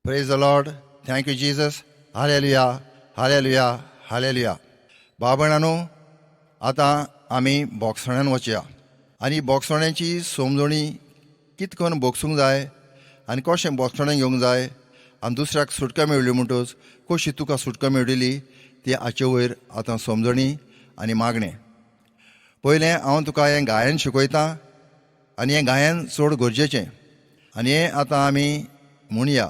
Praise the Lord. Thank you Jesus. Hallelujah, hallelujah, hallelujah. भाव भयणांनो, आतां आमी बोगसण्यान वचया आनी बोगसण्याची समजणी कित करून बोगसूंक जाय आनी कशें बोगसणें घेवंक जाय आनी दुसऱ्याक सुटका मेळ्ळी म्हणटच कशी तुका सुटका मेळिल्ली ती हाचे वयर आतां समजणी आनी मागणें. पयलें हांव तुका हें गायन शिकयतां आनी हें गायन चड गरजेचें आनी हें आतां आमी म्हणया.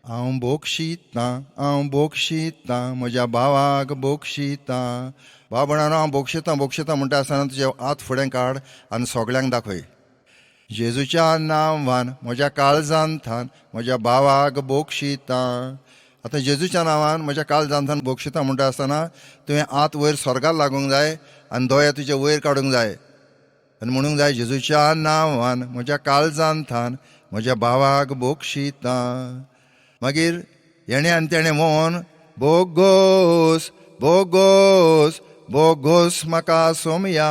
हांव बोगशितां, हांव बोगशितां, म्हज्या भावाक बोगशितां. भाव भयणांनो, हांव बोगशितां बोगशितां म्हणटा आसतना तुजे हात फुडें काड आनी सगळ्यांक दाखय. जेजूच्या नांवान म्हज्या काळजान थान म्हज्या भावाक बोगशितां. आतां जेजूच्या नांवान म्हज्या काळजान थान बोगशितां म्हणटा आसतना तुवें हात वयर स्वर्गार लागूंक जाय आनी दोळे तुजे वयर काडूंक जाय आनी म्हणूंक जाय, जेजूच्या नांवान म्हज्या काळजान थान म्हज्या भावाक बोगशितां. मागीर हेणें आनी तेणें म्हण, बोगोस बोगोस बोगोस म्हाका सोमया.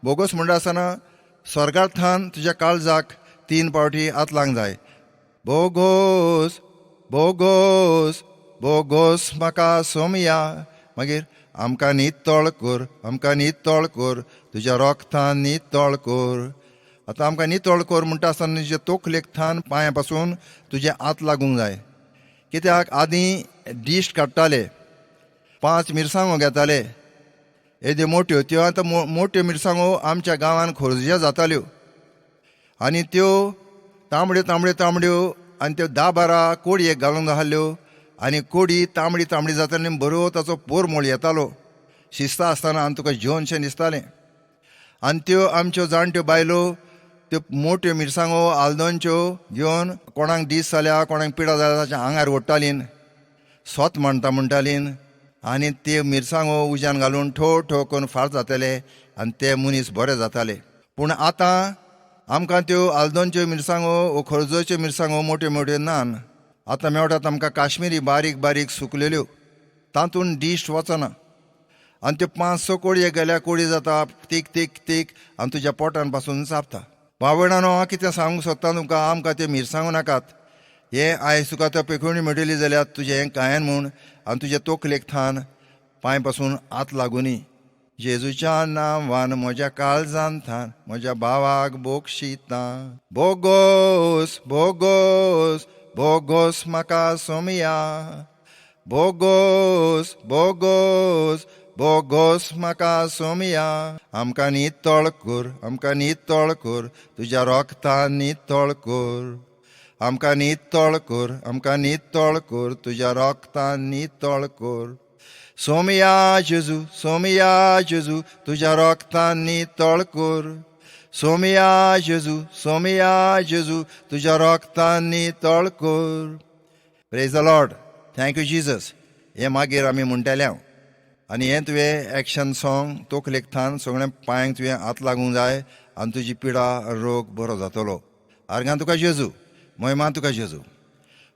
बोगोस म्हणटा आसतना स्वर्गार थान तुज्या काळजाक तीन पावटी हात लावंक जाय. बोगोस बोगोस बोगोस म्हाका सोमया. मागीर आमकां नितळ कर, आमकां नितळ कर, तुज्या रोगतान नितळ कर. आतां आमकां नितळ कर म्हणटा आसतना तुजे तोखलेक थान पांया पासून तुजें हात लागूंक जाय. कित्याक आदीं दिश्ट काडटाले, पांच मिरसांगो घेताले येद्यो मोट्यो. त्यो आतां मोट्यो मिरसांगो आमच्या गांवान खोर्जिया जाताल्यो आनी त्यो तांबड्यो तांबड्यो तांबड्यो आनी त्यो 10-12 कोडयेक घालूंक आहल्यो आनी कोडी तांबडी तांबडी जाताली आनी बरो ताचो पोरमोळ येतालो शिजता आसतना आनी तुका जेवनशें दिसतालें. आनी त्यो आमच्यो जाणट्यो बायलो त्यो मोट्यो मिरसांगो आल्दोनच्यो घेवन कोणाक दीस जाल्या, कोणाक पिडा जाल्या ताच्या आंगार ओडटालीं, सोत मांडटा म्हणटालीं आनी त्यो मिरसांगो उज्यान घालून ठो ठो करून फार जाताले आनी ते मनीस बरे जाताले. पूण आतां आमकां त्यो आल्दोनच्यो मिरसांगो वो खरजोच्यो मिरसांगो मोट्यो मोट्यो नान. आतां मेळटात आमकां काश्मिरी बारीक बारीक सुकलेल्यो, तातूंत दिश्ट वचना आनी त्यो 5-6 कोडये गेल्यार कोडी जाता तीक तीक तीक आनी तुज्या पोटान पासून चाबता. भाव भयणांनो, हांव कितें सांगूंक सोदता तुमकां, आमकां त्यो मिरसांगो नाकात. हें आयज तुका त्यो पेखवणी मेळटली जाल्यार तुजें हें गायन म्हूण आनी तुजे तोखलेक थान पांय पासून हात लागुनी. जेजूच्या नांवान म्हज्या काळजान थान म्हज्या भावाक बोगशितां. बोगोस बोगोस बोगोस म्हाका सोमया. बोगोस बोगोस बोगोस म्हाका सोमया. आमकां नितळ कर, आमकां नितळ कर, तुज्या रोगतान नितळ कर. आमकां नितळ कर, आमकां नितळ कर, तुज्या रोगतान नितळ कर. सोमया जेजू, सोमया जेजू, तुज्या रोगतान नितळ कर. सोमया जेजू, सोमया जेजू, तुज्या रोगतान नितळ कर. Praise the Lord. Thank you Jesus. हें मागीर आमी म्हणटाले हांव. आनी हें तुवें एक्शन सॉंग तोखलेक थान सगळ्या पांयांक तुवें हात लागूंक जाय आनी तुजी पिडा रोग बरो जातलो. आर्गां तुका जेजू, महिमा तुका जेजू.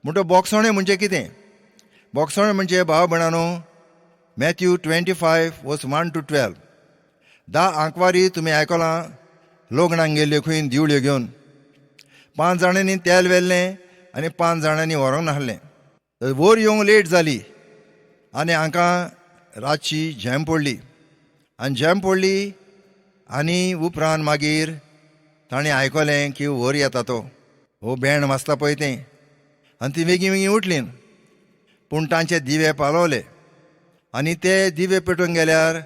म्हणटो बोगसणें म्हणजे कितें? बोगसणें म्हणजे भाव भयणानो, Matthew 25 verse 1 to 12. 10 आंकवारी तुमी आयकलां, लग्नाक गेल्ल्यो खंय दिवळ्यो घेवन. 5 जाणांनी तेल व्हेल्लें आनी 5 जाणांनी व्हरूंक नासलें. वयर येवंक लेट जाली आनी हांकां रातची झेम पडली आनी झेम पडली आनी उपरांत मागीर ताणें आयकलें की वर येता तो, हो बँड वाजता पळय तें, आनी ती बेगीन बेगीन उठलीं. पूण तांचे दिवे पालवले आनी ते दिवे पेटोवन गेल्यार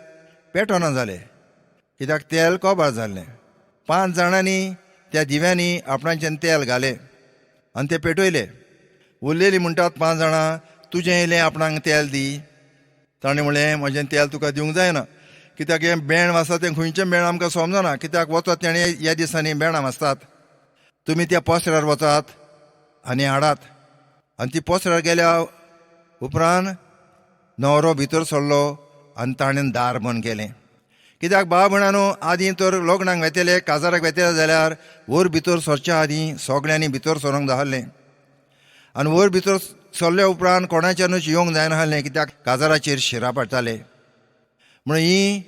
पेटोना जाले, कित्याक तेल कोबार जाल्लें. 5 जाणांनी त्या दिव्यांनी आपणाचें तेल घालें आनी ते पेटयले. उरलेलीं म्हणटात 5 जाणां, तुजें येयलें आपणाक तेल दी. ताणें म्हणलें, म्हजें तेल तुका दिवंक जायना, कित्याक हें बेण वाजता तें खंयचें बेण आमकां समजना, कित्याक वचत तेणें ह्या दिसांनी बेणां वाजतात. तुमी त्या पसऱ्यार वचात आनी हाडात. आनी ती पसऱ्यार गेल्या उपरांत न्हवरो भितर सरलो आनी ताणें दार बंद केलें. कित्याक भाव भयणांनो, आदीं तर लग्नाक वेतले, काजाराक वेतले जाल्यार वर भितर सरच्या आदीं सगळ्यांनी भितर सरोंक जाय आसलें आनी वर भितर सरल्या उपरांत कोणाच्यानूच येवंक जायना आसलें, कित्याक काजाराचेर शिरा पडटाले. म्हणून ही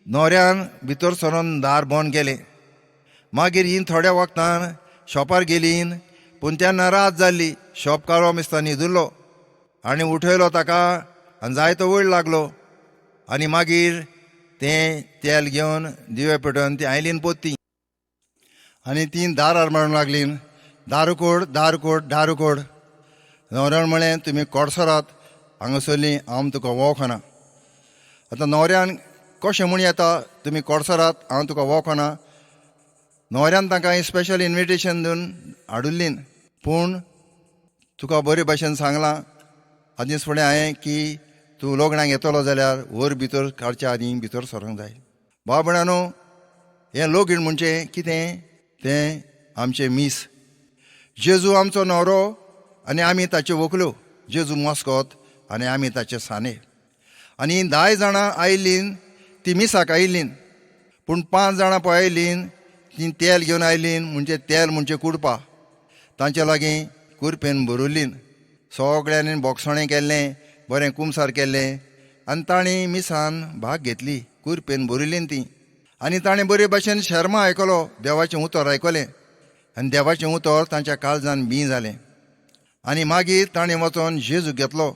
न्हवऱ्यान भितर सरोन दार बंद केलें. मागीर ही थोड्या वखदान शॉपार गेलीं, पूण तेन्ना रात जाल्ली. शॉपकारो मिस्ता न्हिदुल्लो आनी उठयलो ताका आनी जायतो वयर लागलो. आनी मागीर तें तेल घेवन दिवे पेटोवन ती आयलीन पोत्ती आनी तीं दारार मारूंक लागलीं, दारू कोड, दारू कोड, दारू कोड. न्हवऱ्यान म्हळें, तुमी कोडसरात हांगासरलीं, हांव तुका वळखना. आतां न्हवऱ्यान कशें म्हूण येता, तुमी कोडसरात, हांव तुका वळखना? न्हवऱ्यान तांकां स्पेशल इन्विटेशन दिवन हाडुल्लीन. पूण तुका बरे भाशेन सांगलां आदींच फुडें हांवें की तूं लग्नाक येतलो जाल्यार वर भितर काडच्या आदीं भितर सरोंक जाय. भाव भयणानो, हें लगीन म्हणजे कितें? तें आमचें मीस. जेजू आमचो न्हवरो आनी आमी ताच्यो व्हंकल्यो. जेजू मस्कोत आनी आमी ताचे साने. आनी 10 जाणां आयलीं ती मिसाक आयलीं, पूण 5 जाणां पळय आयलीं तीं तेल घेवन आयलीं. म्हणजे तेल म्हणजे कुडपा. तांचे लागीं कुरपेन भरुल्लीं. सगळ्यांनी बोगसणें केल्लें, बरें कुमसार केल्लें आनी तांणी मिसान भाग घेतली. कुरपेन भरिल्लीं ती. आनी ताणें बरे भाशेन शर्मा आयकलो, देवाचें उतर आयकलें आनी देवाचें उतर तांच्या काळजान बी जालें. आनी मागीर ताणें वचोन जेजूक घेतलो,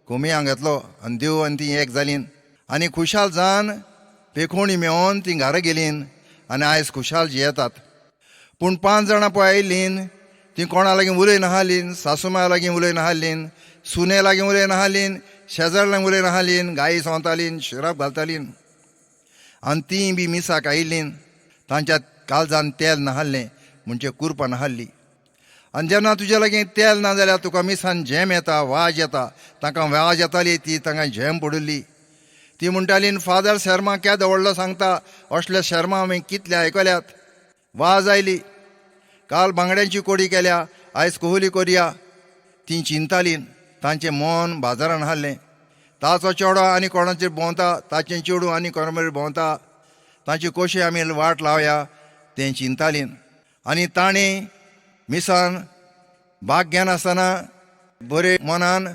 कोमियांक घेतलो आनी देव आनी तीं एक जालीं. आनी खुशाल जावन पेखोणी मेळोन तीं घरा गेलीं आनी आयज खुशाल जियेतात. पूण 5 जाणां पळय आयलीं तीं कोणा लागीं उलयनासलीं, सासुमाया लागीं उलयनासलीं, सुने लागीं उलयनासलीं, शेजार लागीं उलयनासलीं, गायी संवतालीं, शिराप घालतालीं. आनी तीं बी मिसाक आयिल्लीं, तांच्या काळजान तेल नासलें, म्हणजे कुरपा नासली. आनी जेन्ना तुज्या लागीं तेल ना जाल्यार तुका मिसान झेम येता, वाज येता. तांकां वाज येताली, ती तांकां झेम पडिल्ली. ती म्हणटाली, फादर शर्मा केदो व्हडलो सांगता, असले शर्मा आमी कितले आयकल्यात. वाज आयली. काल बांगड्यांची कोडी केल्या, आयज कोहली करया. तीं चिंतालीं. तांचें मन बाजारान हाडलें. ताचो चेडो आनी कोणाचेर भोंवता, ताचें चेडूं आनी कोणाचेर भोंवता, तांची कशी आमी वाट लावया तें चिंतालीं. आनी ताणें मिसान भाग घेनासतना बरे मनान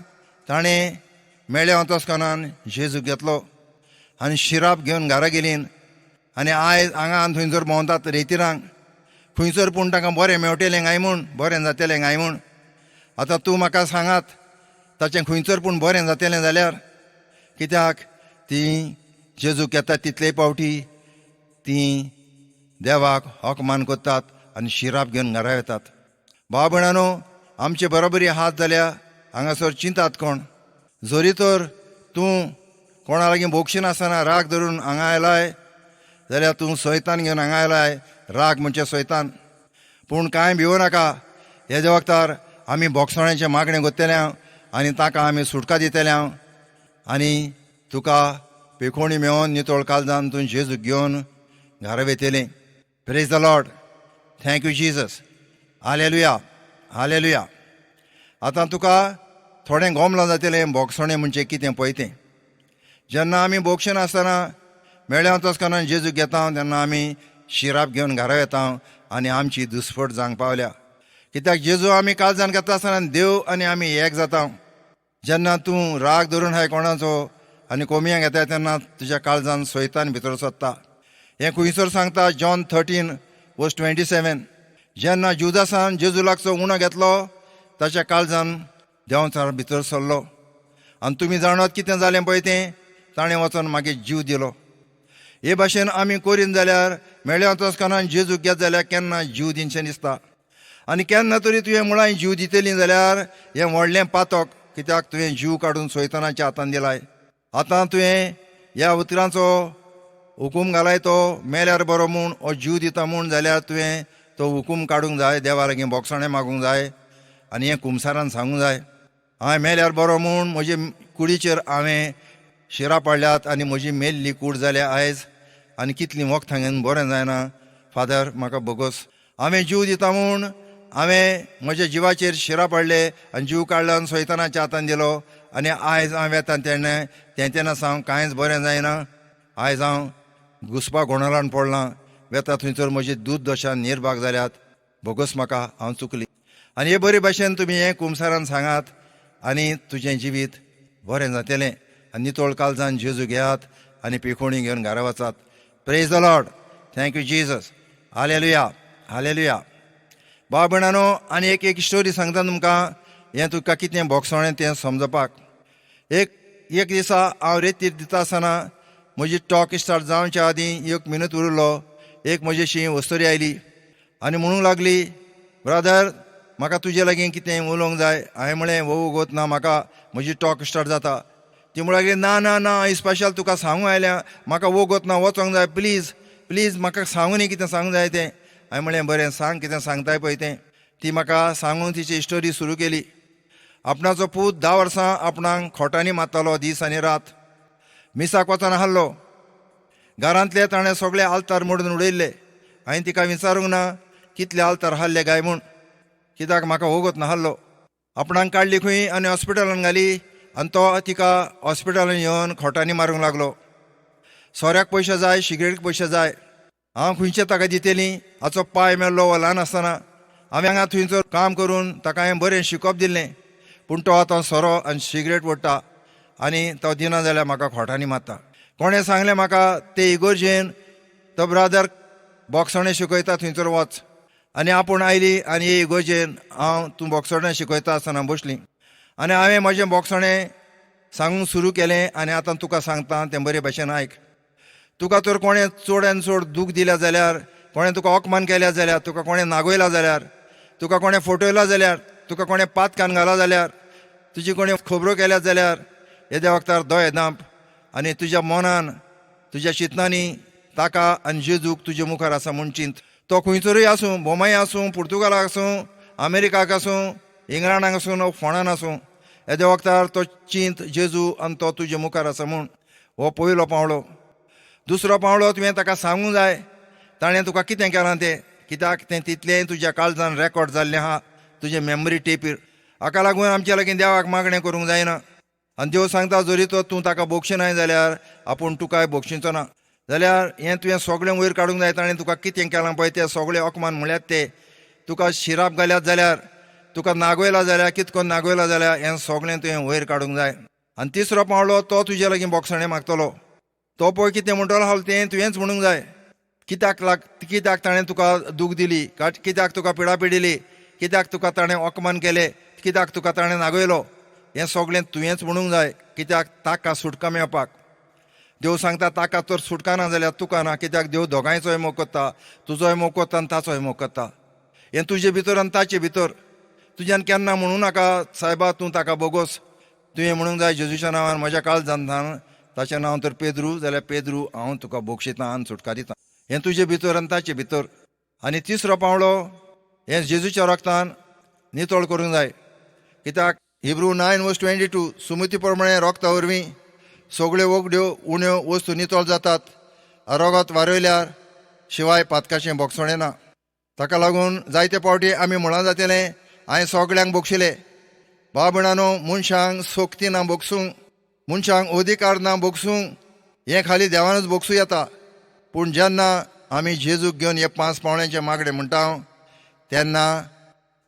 ताणें मेळ्या वतसकनान जेजूक घेतलो आनी शिराप घेवन घरा गेलीं. आनी आयज हांगा थंयसर भोंवतात रेतिरांक, खंयसर पूण तांकां बरें मेवटेलें काय म्हूण, बरें जातलें काय म्हूण. आतां तूं म्हाका सांगात, ताचें खंयसर पूण बरें जातलें जाल्यार कित्याक तीं जेजूक येतात तितले पावटी तीं देवाक हकमान करतात आनी शिराप घेवन घरा येतात. भाव भयणानो, आमचे बरोबरी हात जाल्या हांगासर चिंतात कोण. जरी तर तूं कोणा लागीं भोगशिनासतना राग धरून हांगा आयलाय जाल्यार तूं सैतान घेवन हांगा आयलाय. राग म्हणजे सैतान. पूण कांय भिवू नाका. हेज्या वखतार आमी भोगसण्याचें मागणें करतले आनी ताका आमी सुटका दितले. आनी तुका पेखोणी मेळोन नितळ काळजान तूं जेजूक घेवन घरा वयतलें. Praise the Lord. Thank you Jesus. Hallelujah, hallelujah. आतां तुका थोडें गोमलां जातलें भोगसणें म्हणजे कितें पळय तें. जेन्ना आमी भोगशेनासतना मेळ्या तसकना जेजूक घेता तेन्ना आमी शिराप घेवन घरा येता आनी आमची दुस्फट जावंक पावल्या. कित्याक जेजू आमी काळजान घेता आसतना देव आनी आमी एक जाता. जेन्ना तूं राग धरून हाय कोणाचो आनी कोमियांक येता तेन्ना तुज्या काळजान सैतान भितर सरता. हें खुंयसर सांगता जॉन 13:27. जेन्ना जुदासान जेजू लागचो उणो घेतलो ताच्या काळजान देंवचार भितर सरलो. आनी तुमी जाणात कितें जालें पळय तें, ताणें वचोन मागीर जीव दिलो. हे भाशेन आमी करीन जाल्यार मेळ्या तसकनान जेजूक घेत जाल्यार केन्ना जीव दिनशें दिसता. आनी केन्ना तरी तुवें मुळां जीव दितली जाल्यार हें व्हडलें पातक, कित्याक तुवें जीव काडून सैतानाच्या हातान दिलाय. आतां तुवें ह्या उतरांचो हुकूम घालाय तो मेल्यार बरो म्हूण, हो जीव दिता म्हूण, जाल्यार तुवें तो हुकूम काडूंक जाय, देवा लागीं बोगसणें मागूंक जाय आनी हें कुमसारान सांगूंक जाय, हांवें मेल्यार बरो म्हूण म्हजे कुडीचेर हांवें शिरां पडल्यात आनी म्हजी मेल्ली कूड जाल्या आयज आनी कितलीं वखदां घेवन बरें जायना. फादर म्हाका बोगस, हांवें जीव दिता म्हूण हांवें म्हज्या जिवाचेर शिरां पडले आनी जीव काडलो आनी सैतानाच्या हातान दिलो आनी आयज हांव वेता तेन्ना तें तेन्ना सावन कांयच बरें जायना. आयज हांव घुसपा गोंदळान पडलां, वेता थंयसर म्हजी दूद दशा निर्भाग जाल्यात, बोगस म्हाका, हांव चुकली. आनी हे बरे भाशेन तुमी हें कुमसारान सांगात आनी तुजें जिवीत बरें जातलें. आनी नितळ काळजान जेजू घेयात आनी पिकोणी घेवन घरा वचात. Praise the Lord. Thank you Jesus. Hallelujah, hallelujah. भाव भयणानो, आनी एक एक स्टोरी सांगता तुमकां, हें तुका कितें भोगसणें तें समजपाक. एक एक दिसा हांव रेतीर दिता आसतना म्हजी टॉक स्टार्ट जावच्या आदीं एक मिनत उरलो, एक म्हजेशी वस्तोरी आयली आनी म्हणूंक लागली, ब्रादर म्हाका तुजे लागीं कितें उलोवंक जाय. हांवें म्हळें, वो वगत ना म्हाका, म्हजी टॉक स्टार्ट जाता. ती म्हणूंक लागली, ना ना ना, हांव स्पेशल तुका सांगूंक आयल्या, म्हाका वगत ना, वचोंक जाय, प्लीज प्लीज म्हाका सांगू न्ही कितें सांगूंक जाय तें. हांवें म्हळें, बरें सांग कितें सांगताय पळय तें. ती म्हाका सांगून तिची स्टोरी सुरू केली. आपणाचो पूत 10 वर्सां आपणाक खोटांनी मारतालो दीस आनी रात, मिसाक वचना आहलो, घरांतले ताणें सगळे आल्तार मोडून उडयल्ले. हांवें तिका विचारूंक ना कितले आल्तार आहले काय म्हूण, कित्याक म्हाका वगत नाहलो. आपणाक काडली खंय आनी हॉस्पिटलान घाली आनी तो तिका हॉस्पिटलान येवन खोटांनी मारूंक लागलो. सोऱ्याक पयशे जाय, सिगरेटीक पयशे जाय, हांव खंयचे ताका दितली? हाचो पांय मेल्लो हो ल्हान आसतना हांवें हांगा थंयसर काम करून ताका हांवें बरें शिकोवप दिल्लें, पूण तो आतां सोरो आनी सिगरेट ओडटा आनी तो दिना जाल्यार म्हाका खोटांनी मारता. कोणें सांगलें म्हाका ते इगोर्जेन तो ब्रादर बोगसणें शिकयता थंयसर वच. आनी आपूण आयली आनी हे इगोर्जेन हांव तूं बोगसणें शिकयता आसतना बसली आनी हांवें म्हजें बोगसणें सांगूंक सुरू केलें. आनी आतां तुका सांगता तें बरे भशेन आयक. तुका तर कोणें चड आनी चड दूख दिल्या जाल्यार, कोणें तुका अपमान केल्या जाल्यार, तुका कोणें नागयला जाल्यार, तुका कोणें फटयला जाल्यार, तुका कोणें पातकान घाला जाल्यार, तुजी कोणें खबरो केल्या जाल्यार, येद्या वखतार दोळे धांप आनी तुज्या मनान तुज्या चिंतनांनी ताका आनी जेजूक तुजे मुखार आसा म्हूण चिंत. तो खंयसरूय आसूं, बोमाय आसूं, पुर्तुगालाक आसूं, अमेरिकाक आसूं, इंग्लंडाक आसूं, वा फोंडान आसूं, येद्या वखतार तो चिंत जेजू आनी तो तुजे मुखार आसा म्हूण. हो पयलो पावलो. दुसरो पावलो, तुवें ताका सांगूंक जाय ताणें तुका कितें केलां तें, कित्याक तें तितलेंय तुज्या काळजान रेकॉर्ड जाल्लें आहा तुजे मेमरी टेपीर. हाका लागून आमच्या लागीं देवाक मागणें करूंक जायना. आनी देव सांगता, जरी तो तूं ताका बक्षिनाय जाल्यार आपूण तुकाय बक्षिचो ना. जाल्यार हें तुवें सगळें वयर काडूंक जाय, ताणें तुका कितें केलां पळय तें सगळें अपमान म्हळ्यार ते तुका शिराप घाल्यात जाल्यार, तुका नागयला जाल्यार, कितको नागयला जाल्यार, हें सगळें तुवें वयर काडूंक जाय. आनी तिसरो पावलो, तो तुजे लागीं बोगसणें मागतलो. तो पळय कितें म्हणटलो आसलो तें तुवेंच म्हणूंक जाय. कित्याक लाग कित्याक ताणें तुका दूख दिली, कित्याक तुका पिडा पिडिली, कित्याक तुका ताणें अपमान केले, कित्याक तुका ताणें नागयलो, हें सगळें तुवेंच म्हणूंक जाय. कित्याक ताका सुटका मेळपाक. देव सांगता ताका तर सुटका ना जाल्यार तुका ना, कित्याक देव दोगांयचोय मोग करता, तुजोय मोग करता आनी ताचोय मोग करता. हें तुजे भितर आनी ताचे भितर. तुज्यान केन्ना म्हणूं नाका सायबा तूं ताका बोगोस. तुवें म्हणूंक जाय जेजूच्या नांवान म्हज्या काळजान ताचें नांव तर पेद्रू जाल्यार पेद्रू हांव तुका बोगशितां आनी सुटका दितां. हें तुजे भितर आनी ताचे भितर. आनी तिसरो पावलो, हें जेजूच्या रक्तान नितळ करूंक जाय. कित्याक हिब्रू 9:22, सुमती प्रमाणे रोगता वरवीं सगळ्यो वगड्यो उण्यो वस्तू नितळ जातात, रोगत वारयल्यार शिवाय पातकाचें बोगसणें ना. ताका लागून जायते फावटी आमी म्हळां जातलें, हांवें सगळ्यांक बोगशिलें. भाव भयणानो, मनशांक सोकती ना बोगसूंक, मनशांक अधिकार ना बोगसूंक, हें खाली देवानूच बोगसूं येता. पूण जेन्ना आमी जेजूक घेवन हे 5 पावण्यांचें मागणें म्हणटा तेन्ना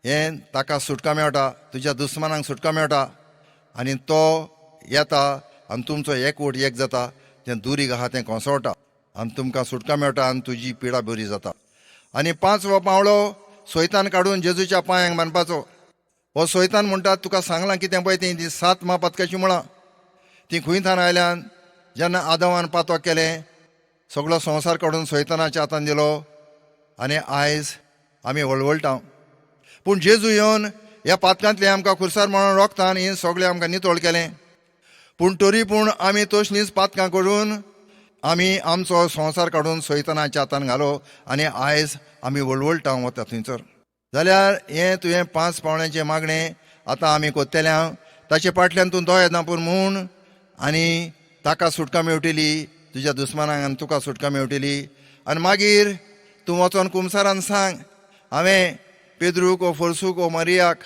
हें ताका सुटका मेळटा, तुज्या दुस्मानांक सुटका मेळटा आनी तो येता आनी तुमचो एकवट एक जाता, तें दुरीग आहा तें कोसळटा आनी तुमकां सुटका मेळटा आनी तुजी पिडा बरी जाता. आनी 5वो पावलो, सोयतान काडून जेजूच्या पांयांक बांदपाचो. हो सोयतान म्हणटा तुका सांगलां कितें पळय तें, ती 7 म्हापातकाची मुळां ती खंय थान आयल्यान. जेन्ना आदवान पातक केलें, सगळो संवसार काडून सोयतानाच्या हातान दिलो आनी आयज आमी वळवळटा. पूण जेजू येवन ह्या पातकांतलें आमकां खुर्सार म्हणून रोगतान हें सगळें आमकां नितळ केलें. पूण तरी पूण आमी तसलींच पातकां करून आमी आमचो संवसार काडून सोयतानाच्या हातान घालो आनी आयज आमी वळवळटा वता थंयसर. जाल्यार हें तुवें 5 पावण्यांचें मागणें आतां आमी कोत्तले. हांव ताचे फाटल्यान तूं दोळे धांपून म्हूण आनी ताका सुटका मेळटली, तुज्या दुस्मानाक आनी तुका सुटका मेळटली. आनी मागीर तूं वचोन कुमसारान सांग, हांवें पेद्रूक ओ फोर्सूक ओ मारियाक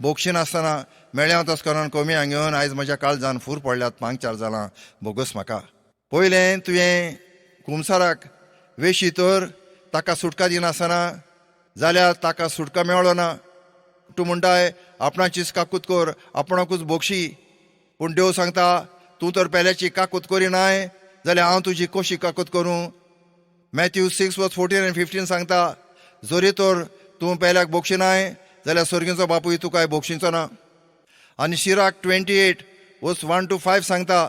बोगशिनासतना मेळ्ळें तस करून कमी घेवन आयज म्हज्या काळजान फूर पडल्यात, पांगचार जालां, बोगस म्हाका. पयलें तुवें कुमसाराक वेशी तर ताका सुटका दिनासतना जाल्यार ताका सुटका मेळ्ळो ना. तूं म्हणटाय आपणाचीच काकूत कर, आपणाकूच बोगशी. पूण देव सांगता तूं तर पेल्याची काकूत करिनाय जाल्यार हांव तुजी कशी काकूत करूं. मॅथ्यू 6:14 and 15 सांगता, जरी तर तूं पेल्याक बोगशिनाय जाल्यार सर्गींचो बापूय तुकाय बोगशिचो ना. आनी Sirach 28 verse 1 to 5 सांगता,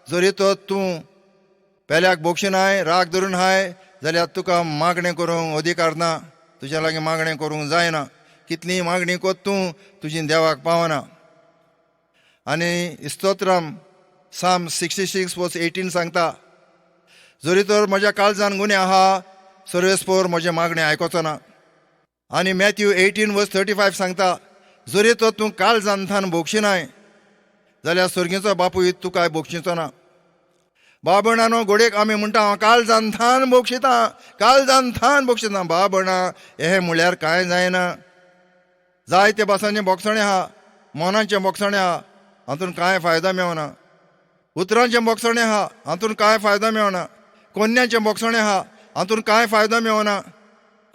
जरी तर तूं पेल्याक बोगशिनाय राग धरून हाय जाल्यार तुका मागणें करूंक अधिकार ना, तुज्या लागीं मागणें करूंक जायना. कितली मागणी कोत तूं तुजी देवाक पावना. आनी स्तोत्रम Psalm 66 verse 18 सांगता, जरी तर म्हज्या काळजान गुणे आहा सर्वेस्पोर म्हजें मागणें आयकोचो ना. आनी मॅथ्यू 18 verse 35 सांगता, जरी तर तूं काळजान थान भोगशिनाय जाल्यार सर्गीचो बापूय तुकाय भोगशिचो ना. बाबणानो घोडेक आमी म्हणटा हांव काळजान थान भोगशिता, काळजान थान भोगशिता. बाबणा हें म्हणल्यार कांय जायना. जायते भासांचें भोगसणें आहा, मनाचें भोगसणें आहा, हातून कांय फायदो मेवना. उतरांचें भोगसणें आहा, हातून कांय फायदो मेवना. कोन्याचें भोगसणें आहा, हातून कांय फायदो मेवना.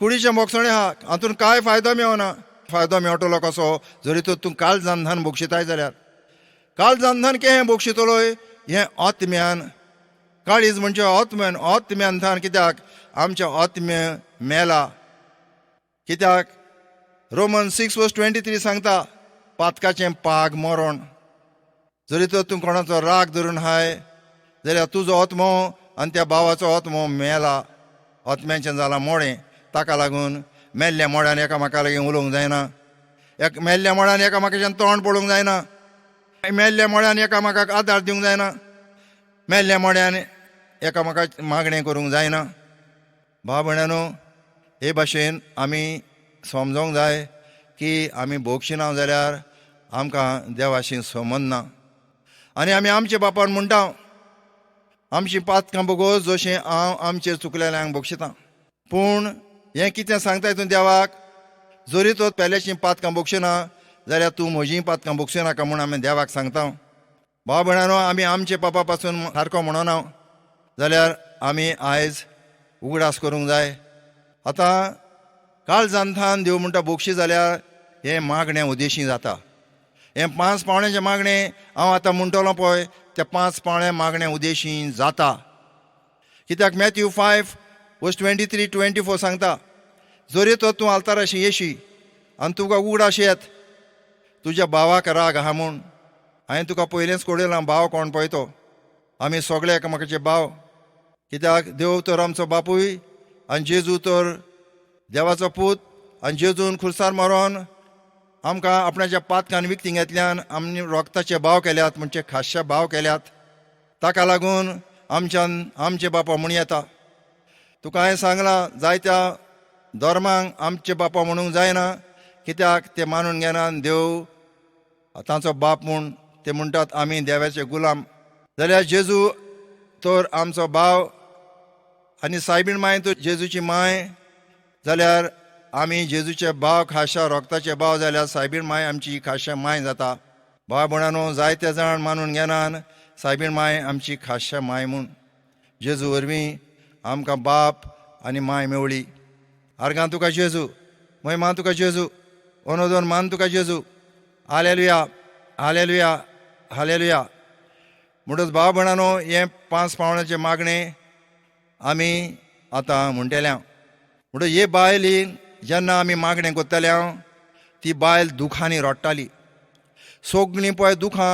कुडीचें भोगसणें आहा, हातून कांय फायदो मेवना. फायदो मेळटलो कसो जरी तर तूं काळजान थान भोगशिताय जाल्यार. काळजान थान केहें भोगशितलोय हें आत्म्यान. काळीज म्हणजे आत्म्यान, आत्म्यान थान. कित्याक आमचें आत्म्य मेला. कित्याक रोमन 6 verse 23 सांगता, पातकाचें पाग मरण. जरी तर तूं कोणाचो राग धरून हाय जाल्यार तुजो आत्मो आनी त्या भावाचो आत्मो मेला, आत्म्याचें जालां मोडें. ताका लागून मेल्ल्या मोड्यान एकामेका लागीं उलोवंक जायना, एक मेल्ल्या मोड्यान एकामेकाच्यान तोंड पळोवंक जायना, मेल्ल्या मोड्यान एकामेकाक आदार दिवंक जायना, मेल्ल्या मोड्यान एकामेकाक मागणें करूंक जायना. भाव भयणानो, हे भाशेन आमी समजोंक जाय की आमी भोगशिना जाल्यार आमकां देवाशी संबंद ना. आनी आमी आमचे बापान म्हणटा, आमची पातकां बोगोस जशें हांव आमचेर चुकलेल्यांक भोगशितां. पूण हें कितें सांगताय तूं देवाक, जरी तो पेल्याची पातकां भोगशिना जाल्यार तूं म्हजीं पातकां भोगशी नाका म्हूण आमी देवाक सांगता. भाव भयणानो, आमी आमचे पापा पासून सारको म्हणना जाल्यार आमी आयज उगडास करूंक जाय. आतां काळजान थान देव म्हणटा भोगशी जाल्यार हें मागणें उदेशी जाता. हें 5 पावण्याचें मागणें हांव आतां म्हणटलो पळय, त्या 5 पावणे मागणें उदेशी जाता. कित्याक मॅथ्यू 5 verse 23 24 सांगता, जरी तर तूं आल्ताराशी येशी आनी तुका उगडास येत तुज्या भावाक राग आहा म्हूण, हांवें तुका पयलेंच कळयलां भाव कोण पळय तो, आमी सगळे एकामेकाचे भाव. कित्याक देव तर आमचो बापूय आनी जेजू तर देवाचो पूत, आनी जेजून खुर्सार मरोन आमकां आपणाच्या पातकान विकती घेतल्यान आमी रोगताचे भाव केल्यात, म्हणजे खासशे भाव केल्यात. ताका लागून आमच्यान आमचे बापा म्हूण येता. तुका हांवें सांगलां जायत्या धर्मांक आमचे बापा म्हणूंक जायना, कित्याक ते मानून घेना देव तांचो बाप म्हूण. ते म्हणटात आमी देवाचे गुलाम. जाल्यार जेजू तर आमचो भाव आनी सायबीण माय तर जेजूची माय, जाल्यार आमी जेजूचे भाव खाशा रोगताचे भाव जाल्यार सायबीण माय आमची खाशा माय जाता. भाव भयणानो, जायते जाण मानून घेनान सायबीण माय आमची खाशा माय म्हूण. जेजू वरवीं आमकां बाप आनी माय मेवळी. आर्गां तुका जेजू, महिमा तुका जेजू, अनोदोन मान तुका जेजू. Hallelujah, hallelujah, hallelujah. म्हणटच भाव भयणानो, हें 5 पावण्याचें मागणें आमी आतां म्हणटेल्या. म्हणटच हे बायली जेन्ना आमी मागणें करतल्या ती बायल दुखांनी रडटाली. सगळीं पळय दुखां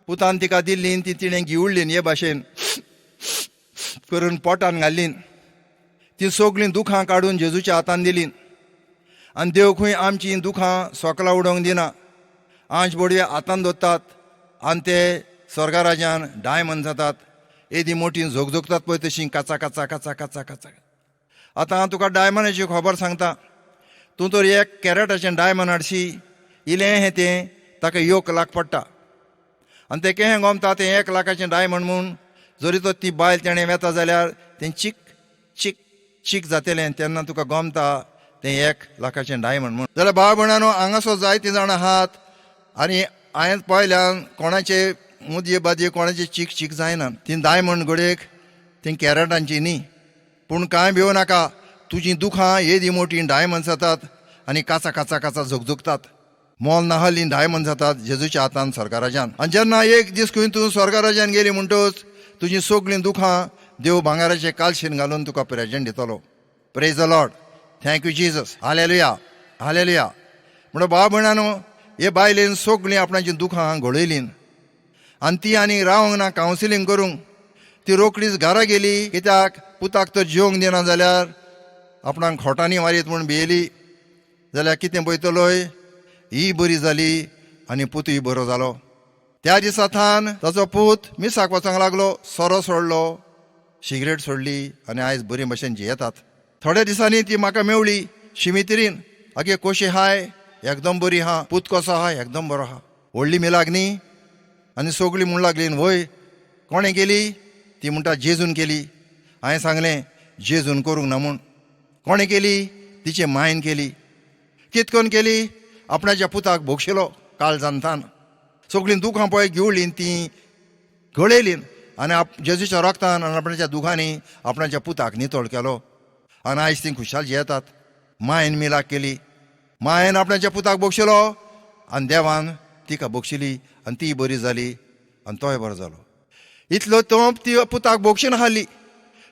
पुतान तिका दिल्ली ती तिणें गिवळ्ळी, हे भाशेन करून पोटान घाल्ली. ती सगळीं दुखां काडून जेजूच्या हातान दिली. आनी देव खंय आमची दुखां सोकला उडोवंक दिना, आंच बोडये हातान दवरतात आनी ते स्वर्गराजान डायमंड जातात. येदी मोठी झोगझोगतात पळय तशी काचा काचा काचा काचा काचा. आतां हांव तुका डायमंडाची खबर सांगता. तूं तर 1 कॅरेटाचें डायमंड हाडशी, इलें हें तें ताका 1 लाख पडटा. आनी तें केहें गोमता तें 1 लाखाचें डायमंड म्हूण. जरी तर ती बायल तेणें वेता जाल्यार तें चीक चीक चीक जातलें, तेन्ना तुका गोमता तें 1 लाखाचें डायमंड म्हूण. जाल्यार भाव भयणानो, हांगासो जायते जाणां आहात आनी हांवें पळयल्यान कोणाचे मुदये बादये कोणाचे चीक चीक जायना. ती डायमंड घडयेक ती कॅरटांची न्ही, पूण कांय भिवू नाका, तुजी दुखां येदी मोठी डायमंड जातात आनी काचा काचा काचा झगझगतात. मोल नाहली डायमंड जातात जेजूच्या हातान स्वर्गराजान. आनी जेन्ना एक दीस खंय तूं स्वर्गराजान गेली म्हणटच तुजी सगळीं दुखां देव भांगाराचे कालशीन घालून तुका प्रेजेंट दितलो. Praise the Lord. Thank you Jesus. Hallelujah. Hallelujah. म्हणून भाव भयणानो, हे बायलेन सगळीं आपणाचीं दुखां घडयलीं आनी ती आनी रावंक ना कावन्सिलींग करूंक. ती रोकडीच घरा गेली, कित्याक पुताक तर जिवंक दिना जाल्यार आपणाक खोटांनी मारीत म्हूण भियेली. जाल्यार कितें पळयतलोय, ही बरी जाली आनी पुतूय बरो जालो. त्या दिसा थान ताचो पूत मिसाक वचोंक लागलो, सोरो सोडलो, सिगरेट सोडली आनी आयज बरी भशेन जियेतात. थोड्या दिसांनी ती म्हाका मेवळी शिमितिरीन. आगे कोशी हाय, एकदम बरी हा, पूत कसो आहा, एकदम बरो आहा. व्हडली मिलाग न्ही. आनी सगळीं म्हूण लागली, वय कोणें केली? ती म्हणटा जेजून केली. हांवें सांगलें जेजून करूंक ना म्हूण. कोणें केली? तिचे मायन केली. कितकोन केली? आपणाच्या पुताक भोगशिलो काळजांतान. सगळीं दुखां पळय गिवळीं ती घडयलीं आनी जेजूच्या रक्तान आनी आपणाच्या दुखांनी आपणाच्या पुताक नितळ केलो आनी आयज ती खुशाल जियेतात. मायन मिलाक केली, मायन आपणाच्या पुताक भोगशिलो आनी देवान तिका भोगशिली आनी ती बरी जाली आनी तोय बरो जालो. इतलो तो ती पुताक भोगशीन हाडली,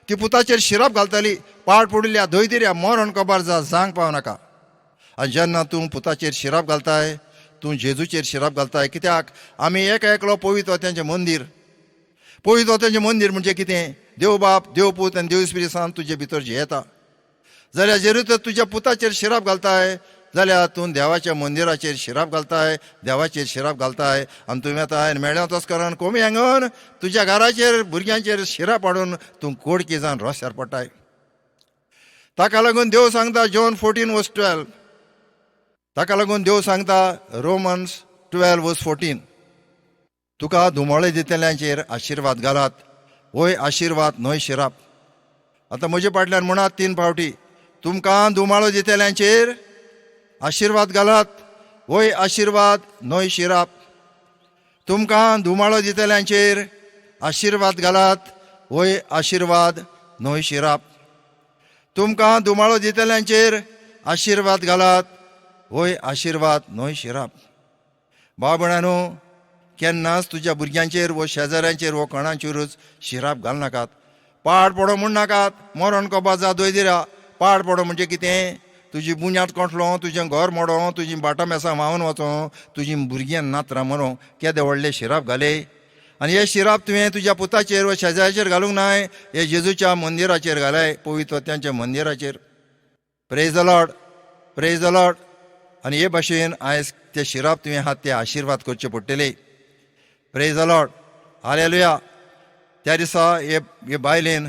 ती पुताचेर शिरप घालताली, पाड पडिल्ल्या धंयदिऱ्या मरण कबार जा, जांग पाव नाका. आनी जेन्ना तूं पुताचेर शिरप घालताय, तूं जेजूचेर शिरप घालताय. कित्याक आमी एका एकलो पवित्र तेंचें मंदीर. पवित्र तेंचें मंदीर म्हणजे कितें? देव बाप, देव पूत आनी देव इस्पिरित सांत तुजे भितर जियेता. जाल्यार जरी तर तुज्या पुताचेर शिरप घालताय जाल्यार तूं देवाच्या मंदिराचेर शिरप घालताय, देवाचेर शिरप घालताय. आनी तूं येताय आनी मेळ्ळ्या तस करून कोमी हांगून तुज्या घराचेर भुरग्यांचेर शिरप हाडून तूं कोडकी जावन रस्त्यार पडटाय. ताका लागून देव सांगता जॉन 14:12, ताका लागून देव सांगता रोमन्स 12:14, तुका धुमाळे दितल्यांचेर आशिर्वाद घालात, वय आशिर्वाद न्हय शिराप. आतां म्हजे फाटल्यान म्हणात 3 फावटी, तुमकां धुमाळो दितल्यांचेर आशिर्वाद घालात, वय आशिर्वाद न्हय शिराप. तुमकां धुमाळो दितल्यांचेर आशिर्वाद घालात, वय आशिर्वाद न्हय शिराप. तुमकां धुमाळो दितल्यांचेर आशिर्वाद घालात, वय आशिर्वाद न्हय शिराप. भाव भयणानो, केन्नाच तुज्या भुरग्यांचेर वो शेजाऱ्यांचेर वो कोणाचेरूच शिराप घालनाकात. पाड पडो म्हूण नाकात, मरण कोबा जा दोयदिरा. पाड पडो म्हणजे कितें? तुजी बुन्याद कोंटलो, तुजें घर मोडो, तुजी बाटां मेसां व्हांवन वचो, तुजी भुरग्यां नात्रां मरो. केदे व्हडले शिराप घाले. आनी हे शिराप तुवें तुज्या पुताचेर वा शेजाऱ्याचेर घालूंक नाय, हे जेजूच्या मंदिराचेर घालाय, पवित्र त्यांच्या मंदिराचेर. Praise the Lord, praise the Lord. आनी हे भाशेन आयज ते शिराप तुवें आहात ते आशिर्वाद करचे पडटले. Praise the Lord, hallelujah. त्या दिसा हे बायलेन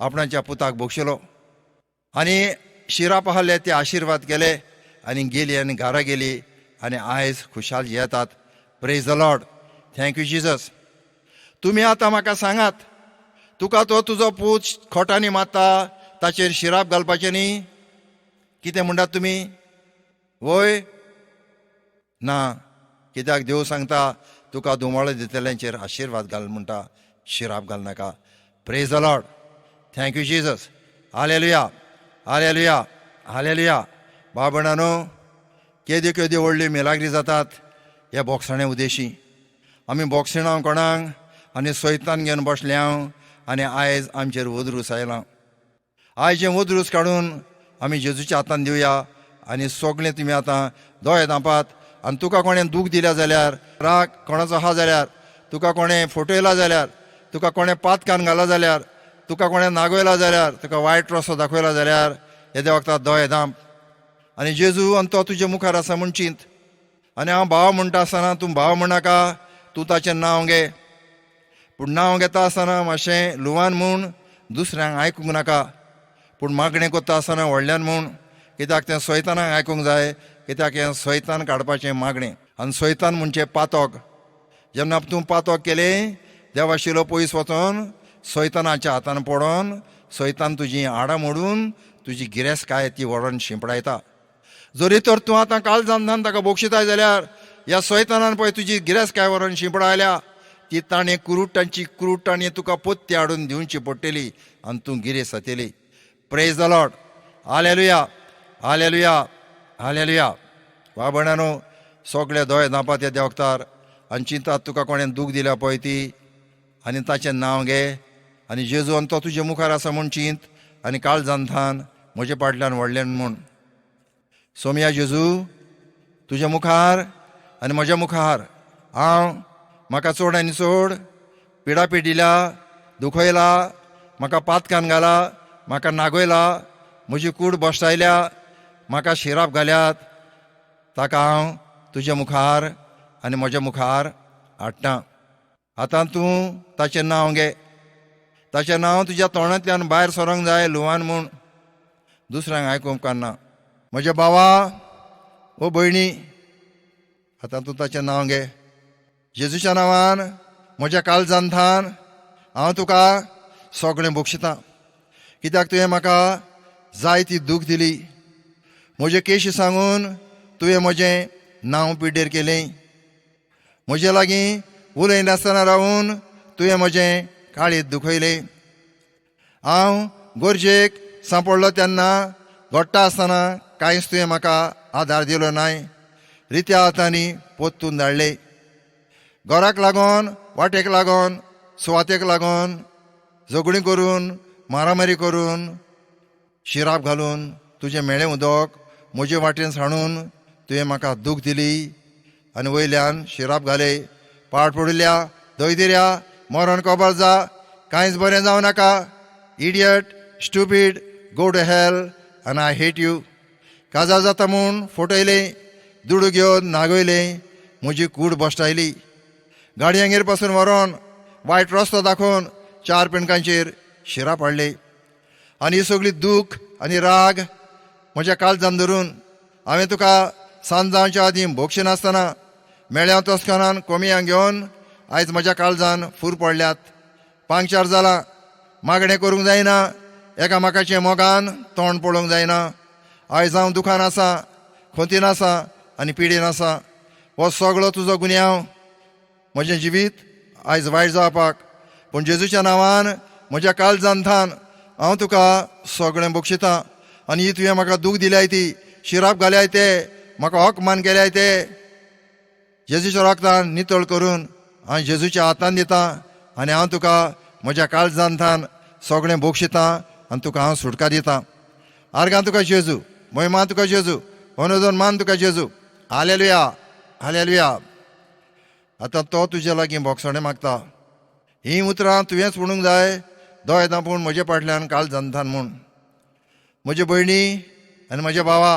आपणाच्या पुताक भोगशिलो आनी शिराप आहले ते आशिर्वाद केले आनी गेली आनी घरा गेली आनी आयज खुशाल जियेतात. Praise the Lord, thank you Jesus. तुमी आतां म्हाका सांगात, तुका तो तुजो पूत खोटांनी मारता ताचेर शिराप घालपाचें न्ही? कितें म्हणटात तुमी? वय ना. कित्याक देव सांगता तुका धुमाळे दितल्यांचेर आशिर्वाद घाल म्हणटा, शिराप घालनाका. Praise the Lord, thank you Jesus. Hallelujah, hallelujah, hallelujah. भाव भयणानो, केद्यो केद्यो व्हडल्यो मिलाग्री जातात ह्या बोगसाणे उदेशी. आमी बोगसिणां कोणाक आनी सोयतान घेवन बसले हांव आनी आयज आमचेर वदरूस आयलां. आयज हें वदरूस काडून आमी जेजूच्या हातान दिवया आनी सगळें तुमी आतां दोळे धांपात. आनी तुका कोणें दूख दिल्या जाल्यार, राग कोणाचो आहा जाल्यार, तुका कोणें फटयला जाल्यार, तुका कोणें पातकान घाला जाल्यार, तुका कोणें नागयला जाल्यार, तुका वायट रस्तो दाखयला जाल्यार, येद्या वखदाक दोळे धांप आनी जेजू आनी तो तुजे मुखार आसा म्हूण चिंत. आनी हांव भाव म्हणटा आसतना तूं भाव म्हणनाका, तूं ताचें नांव घे. पूण नांव घेता आसतना मातशें लुवान म्हूण दुसऱ्यांक आयकूंक नाका, पूण मागणें करता आसतना व्हडल्यान म्हूण, कित्याक तें सोयतानाक आयकूंक जाय. कित्याक हें सोयतान काडपाचें मागणें. आनी सोयतान म्हणचें पातोक. जेन्ना तूं पातोक केलें देवाशिलो पयस वचोन सोयतानाच्या हातान पडोन सोयतान तुजी हाडां मोडून तुजी गिरेस्तकाय ती व्हरोन शिंपडायता. जरी तर तूं आतां काळजान ताका बोगशिताय जाल्यार ह्या सोयतानान पळय तुजी गिरेस्तकाय व्हरोन शिंपडायल्या, ती ताणें कुरुटांची कुरुटांनी तुका पोत्ती हाडून दिवची पडटली आनी तूं गिरेस्त जातली. Praise the Lord, hallelujah, hallelujah, hallelujah. भाव भयणानो, सगळे दोळे धांपात त्या देवतार आनी चिंतात तुका कोणें दूख दिल्या पळय ती, आनी ताचें नांव घे आनी जेजू आनी तो तुजे मुखार आसा म्हूण चिंत आनी काळजान थान म्हजे फाटल्यान व्हडल्यान म्हूण. सोमया जेजू, तुज्या मुखार आनी म्हज्या मुखार हांव म्हाका चड आनी चड पिडापीड दिल्या, दुखयला, म्हाका पातकान घाला, म्हाका नागयला, म्हजी कूड बसटायल्या, म्हाका शिराप घाल्यात, ताका हांव तुज्या मुखार आनी म्हज्या मुखार हाडटा. आतां तूं ताचें नांव घे. ताचें नांव तुज्या तोंडांतल्यान भायर सरोंक जाय लुवान म्हूण, दुसऱ्यांक आयकूंक काडना. म्हज्या भावा ओ भयणी, आतां तूं ताचें नांव घे. जेजूच्या नांवान म्हज्या काळजान थान हांव तुका सगळें बक्षितां, कित्याक तुवें म्हाका जाय ती दूख दिली. म्हजे केशी सांगून तुवें म्हजें नांव पिड्डेर केलें. म्हजे लागीं उलयनासतना रावून तुवें म्हजें काळीज दुखयलें. हांव गरजेक सांपडलो तेन्ना घडटा आसतना कांयच तुवें म्हाका आदार दिलो नाय. रित्या हातांनी पोत्तून धाडले. घराक लागून, वाटेक लागून, सुवातेक लागून झगडीं करून, मारामारी करून, शिराप घालून, तुजें मेळें उदक म्हजे वाटेन सांडून तुवें म्हाका दूख दिली आनी वयल्यान शिराप घाले. पाड पडिल्ल्या दयदिऱ्या, मरण कबर जा, कांयच बरें जावं नाका. Idiot, stupid, go to hell आनी I hate you. काजार जाता म्हूण फटयलें, दुडू घेवन नागयलें, म्हजी कूड बसटायली. गाडयांगेर पासून व्हरोन वायट रस्तो दाखोवन चार पेंडकांचेर शिरा पडले. आनी ही सगळी दूख आनी राग म्हज्या काळजान धरून हांवें तुका सांज जावच्या आदीं भोगशिनासतना मेळ्या तस्कनान कोमियांक घेवन आयज म्हज्या काळजान फूर पडल्यात. पांगचार जाला, मागणें करूंक जायना, एकामेकाचें मोगान तोंड पळोवंक जायना. आयज हांव दुखान आसा, खोंतीन आसा आनी पिडेन आसा. हो सगळो तुजो गुन्यांव. म्हजें जिवीत आयज वायट जावपाक, पूण जेजूच्या नांवान म्हज्या काळजान थान हांव तुका सगळें बक्षितां. आनी ही तुवें म्हाका दूख दिल्याय ती, शिराप घाल्याय ते, म्हाका हक मान केल्याय ते, जेजूच्या रक्तान नितळ करून हांव जेजूच्या हातान दितां. आनी हांव तुका म्हज्या काळजान थान सगळें बक्षितां आनी तुका हांव सुटका दितां. आर्गां तुका जेजू, महिमा तुका जेजू, अनुदान मान तुका जेजू. Hallelujah, hallelujah. आतां तो तुज्या लागीं भोगसणें मागता. हीं उतरां तुवेंच म्हणूंक जाय, दोळे धांपून म्हजे फाटल्यान काळजान थान म्हूण. म्हजे भयणी आनी म्हज्या भावा,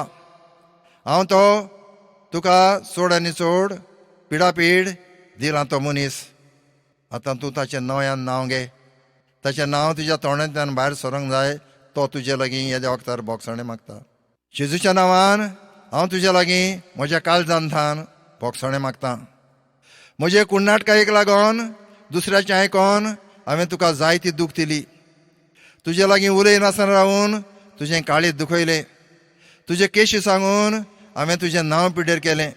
हांव तो तुका चड आनी चड पिडापीड दिला तो मनीस. आतां तूं ताचें नव्यान नांव घे. ताचें नांव तुज्या तोंडांतल्यान भायर सरोंक जाय. तो तुजे लागीं येद्या वखदार भोगसणें मागता. जेजूच्या नांवान हांव तुज्या लागीं म्हज्या काळजान थान भोगसणें मागता. म्हजे कुण्णाटकायेक लागून, दुसऱ्याचें आयकोन हांवें तुका जायती दूख दिली. तुजे लागीं उलयनासतना रावून तुजें काळीज दुखयलें. तुजे केशी सांगून हांवें तुजें नांव पिड्डेर केलें.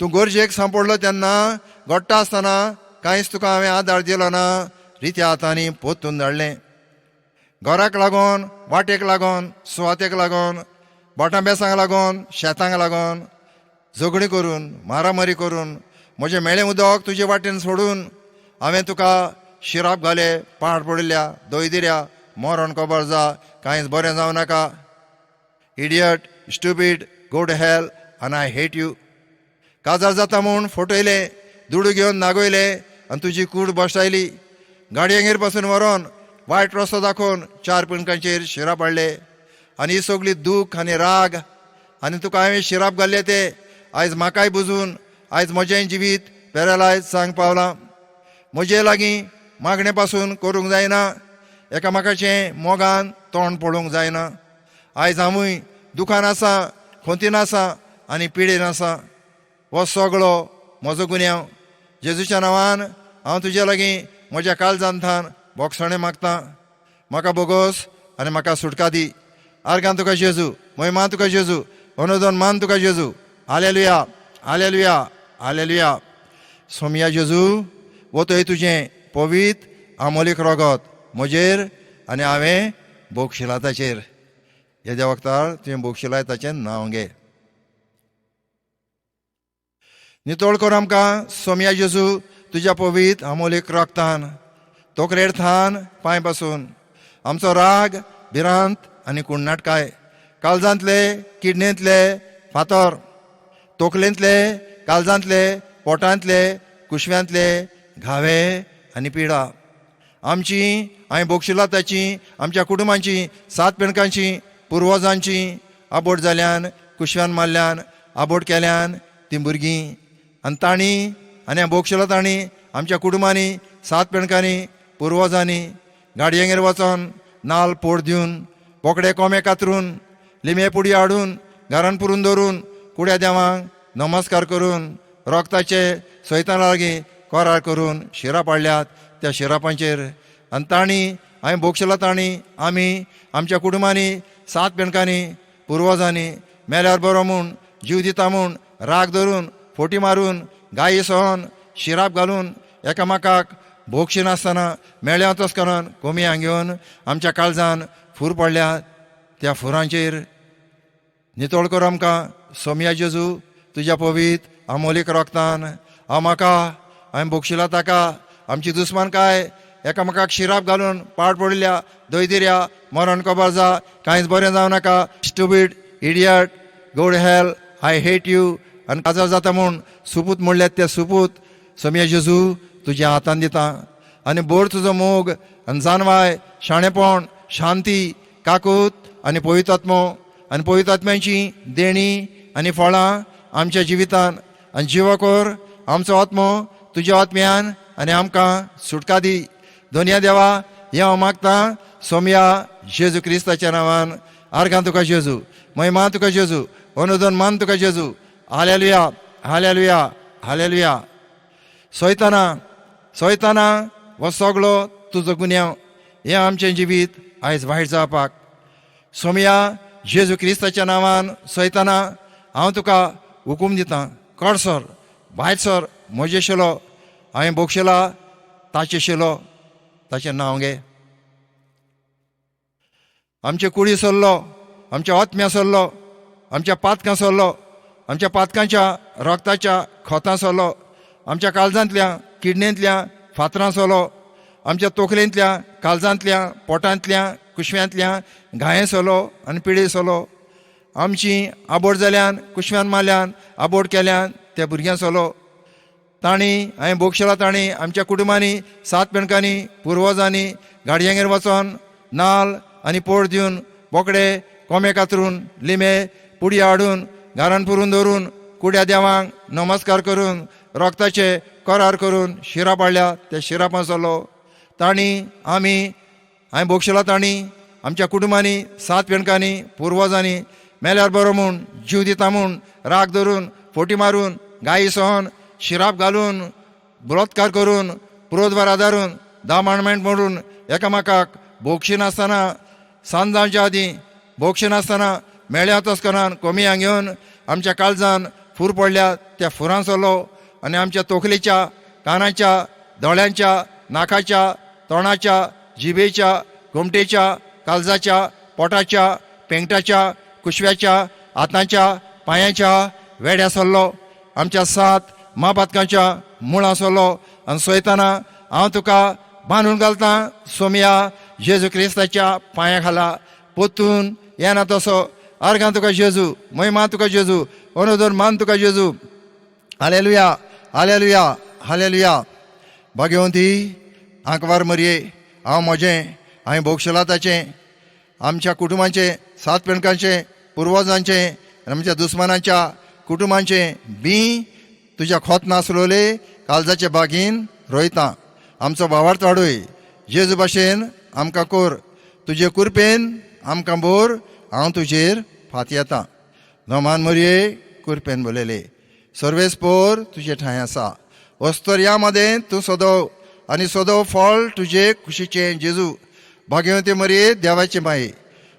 तूं गरजेक सांपडलो तेन्ना घडटा आसतना कांयच तुका हांवें आदार दिलो ना. रित्या हातांनी पोत्तून धाडलें. घराक लागून, वाटेक लागून, सुवातेक लागून, बोटां बेसांक लागून, शेतांक लागून झगडीं करून, मारामारी करून, म्हजें मेळें उदक तुजे वाटेन सोडून हांवें तुका शिराप घाले. पाड पडिल्ल्या दयदिऱ्या, मरण कबर जा, कांयच बरें जावं नाका. Idiot, stupid, go to hell आनी I hate you. काजार जाता म्हूण फटयलें, दुडू घेवन नागयले आनी तुजी कूड बसटायली. गाडयांगेर पासून व्हरोन वायट रस्तो दाखोवन चार पिंडकांचेर शिरा पडले. आनी ही सगळी दूख आनी राग आनी तुका हांवें शिराप घाल्ले ते आयज म्हाकाय बुजून आयज म्हजें जिवीत पॅरलायज जावंक पावलां. म्हजे लागीं मागणे पासून करूंक जायना, एकामेकाचें मोगान तोंड पळोवंक जायना. आयज हांवूय दुखान आसा, खोंतीन आसा आनी पिडेन आसा. हो सगळो म्हजो गुन्यांव. जेजूच्या नांवान हांव तुजे लागीं म्हज्या काळजान थान भोगसणें मागता. म्हाका बोगोस आनी म्हाका सुटका दी. आर्गां तुका जेजू, महिमा तुका जेजू, अनुदान मान तुका जेजू. Hallelujah, hallelujah, hallelujah. सोमया जेजू, वतय तुजें पवित्र आमोलीक रगत म्हजेर आनी हांवें भोगशिला ताचेर. येद्या वखदार तुवें भोगशिलाय ताचें नांव घे. नितळ कर आमकां सोमया जेजू तुज्या पवित्र आमोलीक रगतान, तोकरेर थान पांय पासून आमचो राग, भिरांत आनी कुण्णाटकाय, काळजांतले किडणेंतले फातर, तोकलेंतले, काळजांतले, पोटांतले, कुशव्यांतले घावे आनी पिडा आमची, हांवें भोगशिला ताची, आमच्या कुटुंबांची, सात पेणकांची, पुर्वजांची आबोट जाल्यान, कुशव्यान मारल्यान, आबोट केल्यान तीं भुरगीं आनी तांणी आनी भोगशिला तांणी आमच्या कुटुंबांनी, सात पेणकांनी, पुर्वजांनी गाडयेंगेर वचोन नाल पोड दिवन, बोकडे कोंबे कातरून, लिमे पुडी हाडून घरान पुरून दवरून, कुड्या देवांक नमस्कार करून, रोगताचे सैताना लागीं करार करून शिरा पाडल्यात त्या शिरापांचेर आनी तांणी हांवें भोगशिला तांणी आमी आमच्या कुटुंबांनी, सात पेणकांनी, पुर्वजांनी मेल्यार बरो म्हूण, जीव दिता म्हूण राग धरून, फोटी मारून, गायी सहन शिराप घालून, एकामेकाक भोगशिनासतना मेळ्या तस करून कोमी घेवन आमच्या काळजान फूर पडल्या त्या फुरांचेर नितळ कर आमकां सोमया जेजू तुज्या पवीत आमोलीक रोगतान. हांव म्हाका, हांवें भोगशिला ताका, आमची दुस्मान काय एकामेकाक शिराप घालून पाड पडिल्ल्या दयदिऱ्या मरण कबर जा, कांयच बरें जावं नाका, stupid idiot, go to hell, I hate you आनी काजार जाता म्हूण सुपूत म्हणल्यात ते सुपूत सोमया जेजू तुज्या हातान दिता. आनी बोर तुजो मोग आनी जानवाय, शाणेपण, शांती, काकूत आनी पवित्रात्मो आनी पवित्रात्म्यांची देणी आनी फळां आमच्या जिवितान आनी जिवो कर आमचो आत्मो तुज्या आत्म्यान आनी आमकां सुटका दी. दोनया देवा, हें हांव मागतां सोमया जेजू क्रिस्ताच्या नांवान. आर्गां तुका जेजू, महिमा तुका जेजू, अनुदान मान तुका जेजू. Hallelujah, hallelujah, hallelujah. सोयताना, सोयताना, हो सगलो तुजो गुन्यांव. हें आमचें जिवीत आयज वायट जावपाक सोमया जेजू क्रिस्ताच्या नांवान सोयताना हांव तुका हुकूम दितां, कड सर, भायर सर म्हजे शिलो. हांवें भोगशिला ताचें शिलो, ताचें नांव घे. आमचे कुडी सरलो, आमच्या आत्म्या सरलो, आमच्या पातकां सरलो, आमच्या पातकांच्या रगताच्या खोतां सरलो, आमच्या काळजांतल्या किडणेंतल्या फातरां सोलो, आमच्या तोखलेंतल्या, काळजांतल्या, पोटांतल्या, कुशव्यांतल्या घाये सोलो आनी पिडे सोलो, आमची आबोट जाल्यान, कुशव्यान मारल्यान, आबोट केल्यान त्या भुरग्यां सोलो. तांणी, हांवें भोगशिला तांणी आमच्या कुटुंबांनी, सात पेणकांनी, पुर्वजांनी गाडयांगेर वचोन नाल आनी पोड दिवन, बोकडे कोंबे कातरून, लिमे पुडी हाडून घरान पुरून दवरून, कुड्या देवांक नमस्कार करून, रोगताचे करार करून शिरा पाडल्या त्या शिरापां चलो. तांणी आमी, हांवें भोगशिला तांणी आमच्या कुटुंबांनी, सात पेणकांनी, पुर्वजांनी मेल्यार बरो म्हूण, जीव दिता म्हूण राग धरून, फोटी मारून, गायी सहन शिराप घालून, बलात्कार करून, पुरोद्वार आदारून, धा मांडमेंट मोडून, एकामेकाक भोगशिनासतना, सांज जावच्या आदीं भोगशिनासतना मेळ्या तस्करान कोमियां घेवन आमच्या काळजान फूर पडल्या त्या फुरां सोलो आनी आमच्या तोखलेच्या, कानाच्या, दोळ्यांच्या, नाकाच्या, तोंडाच्या, जिबेच्या, गोमटेच्या, काळजाच्या, पोटाच्या, पेंगटाच्या, कुशव्याच्या, हातांच्या, पांयांच्या वेड्या सरलो, आमच्या सात मापातकांच्या मुळां सोलो. आनी सोयताना हांव तुका बांदून घालतां सोमया जेजू क्रिस्ताच्या पांया खाला, पोतून येना तसो. आर्गां तुका जेजू, महिमा तुका जेजू, अनुदान मान तुका जेजू. Hallelujah, hallelujah, hallelujah. भाग्यवंती आंकवार मरये, हांव म्हजें, हांवें भोगशिला ताचें, आमच्या कुटुंबाचें, सात पेणकांचें, पुर्वजांचें आनी आमच्या दुस्मानाच्या कुटुंबांचें बी तुज्या खोत नासलोले काळजाचे बागीन रोयता. आमचो भावार्थ वाडय, जेजू भाशेन आमकां कोर, तुजे कुरपेन आमकां बोर. हांव तुजेर फात येता. नोमान मरये कुरपेन बोलयले, सर्वेस पोर तुजे ठांय आसा. वस्तोर्या मदें तूं सदव आनी सदव फळ तुजे कुशीचें जेजू. भाग्यवंती मरये, देवाचे माये,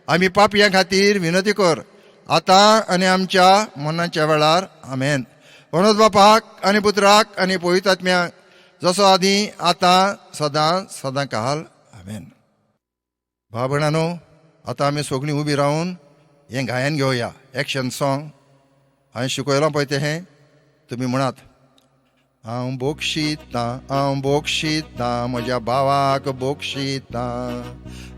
आमी पापयां खातीर विनंती कर, आतां आनी आमच्या मनाच्या वेळार. आमेन. वनोद बापाक आनी पुत्राक आनी पवित्र आत्म्याक, जसो आदी, आतां, सदां सदां काल. आमेन. भाव भयणानो, आतां आमी सगळीं उबी रावन हें गायन घेवया, एक्शन सॉंग. हांवें शिकयलां पळय तें हें तुमी म्हणात. हांव बोक्षितां, हांव बोक्षितां, म्हज्या भावाक बोक्षितां.